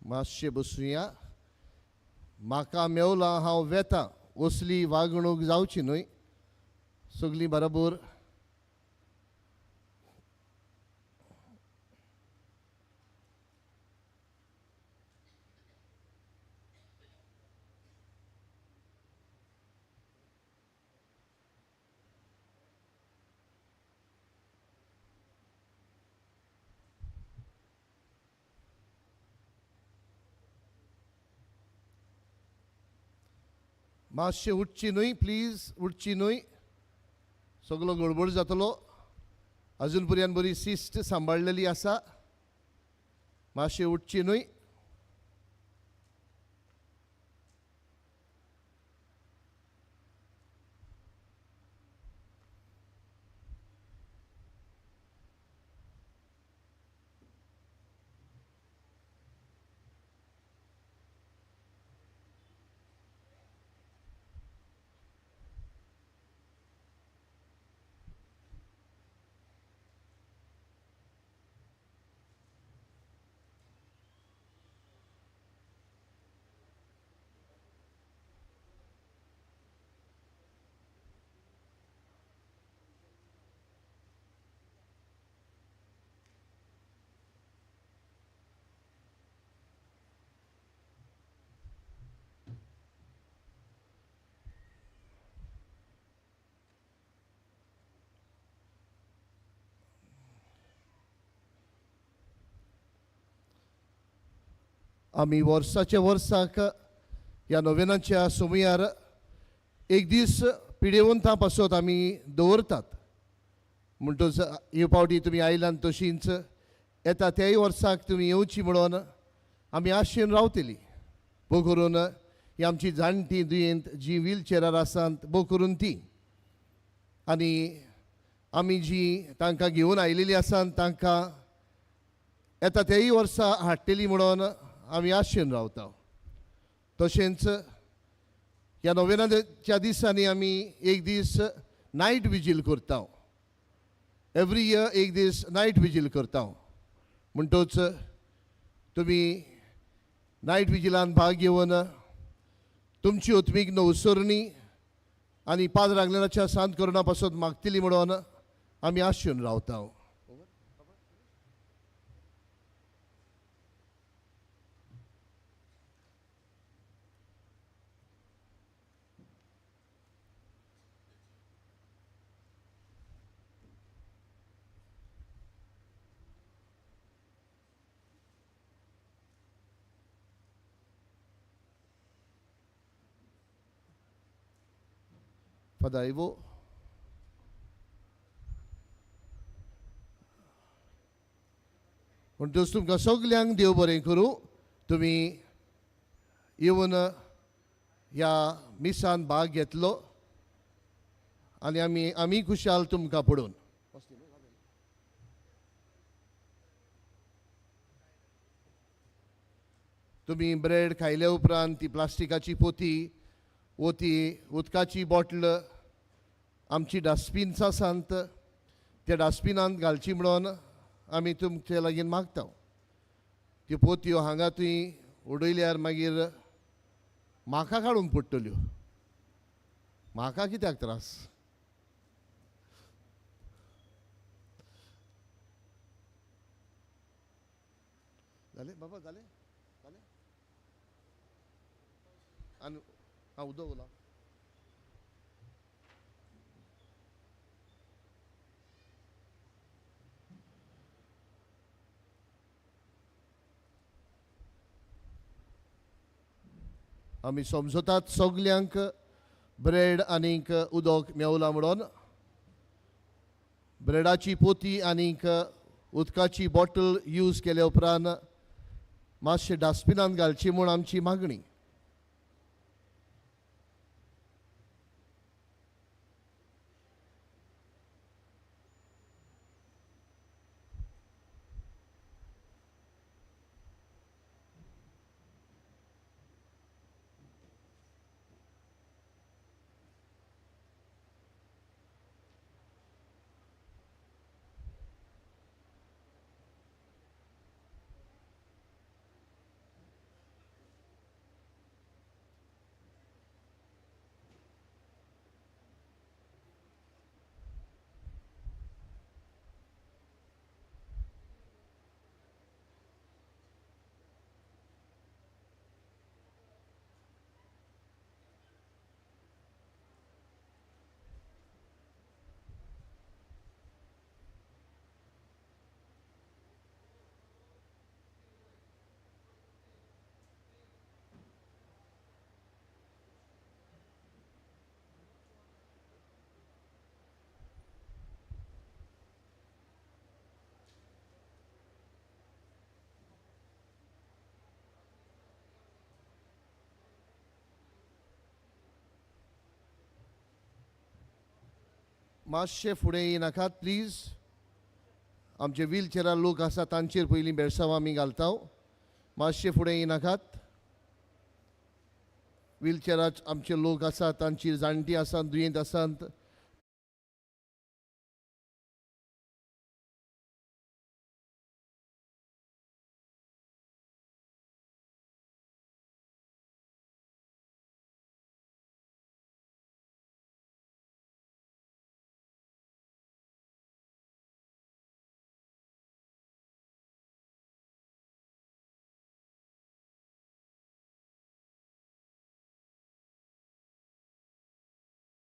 मातशें बसुया. म्हाका मेवला हांव वेता असली वागणूक जावची न्हय. सगळीं बरोबर. मातशें उठची न्हय, प्लीज उठची न्हय, सगलो गडबड जातलो. अजून पर्यंत बरी शिस्त सांबाळलेली आसा. मातशें उठची न्हय. आमी वर्साच्या वर्साक ह्या नोवेनाच्या सोमयार एक दीस पिडेवंतां पासत आमी दवरतात. म्हणटच ह्यो पावटी तुमी आयल्यान तशींच येता त्याय वर्साक तुमी येवची म्हणून आमी आशेन रावतली. भोव करून ही आमची जाणटी दुयेंत जी व्हीलचेरार आसात भोव करून ती, आनी आमी जी तांकां घेवन आयलेली आसात तांकां येता त्याय वर्सा हाडटली म्हणून आमी आशेन रावता. तशेंच ह्या नोवेनाच्या दिसांनी आमी एक दीस नायट विजील करता. एवरी इयर एक दीस नायट विजील करता. म्हणटच तुमी नायट विजिलान भाग घेवन तुमची आत्मीक नवसरणी आनी पाद्र आग्नेलाच्या सांत करुणा पासत मागतली म्हणून आमी आशेन रावता. फादर आयवो. म्हणटच तुमकां सगल्यांक देव बरें करूं. तुमी येवन ह्या मिसान भाग घेतलो आनी आमी आमी खुशाल तुमकां पडून. तुमी ब्रेड खायल्या उपरांत ती प्लास्टिकाची पोती वो ती उदकाची बॉटल आमची डस्टबीन्स आसात त्या डस्टबिनांत घालची म्हणून आमी तुमचे लागीं मागता. त्यो पोतयो हांगा तुवें उडयल्यार मागीर म्हाका काडूंक पडटल्यो, म्हाका कित्याक त्रास. जालें बाबा, जालें जालें. आनी आं उदक उला. आमी समजतात सगल्यांक ब्रेड आनीक उदक मेवला म्हणून. ब्रेडाची पोती आनीक उदकाची बॉटल यूज केल्या उपरांत मातशें डस्टबिनांत घालची म्हूण आमची मागणी. मातशें फुडें येनाकात प्लीज. आमचे व्हीलचेरार लोक आसा तांचेर पयलीं बेळसांव आमी घालता. मातशें फुडें येनाकात. व्हीलचेरार आमचे लोक आसा तांचेर जाणटी आसात, दुयेंत आसात,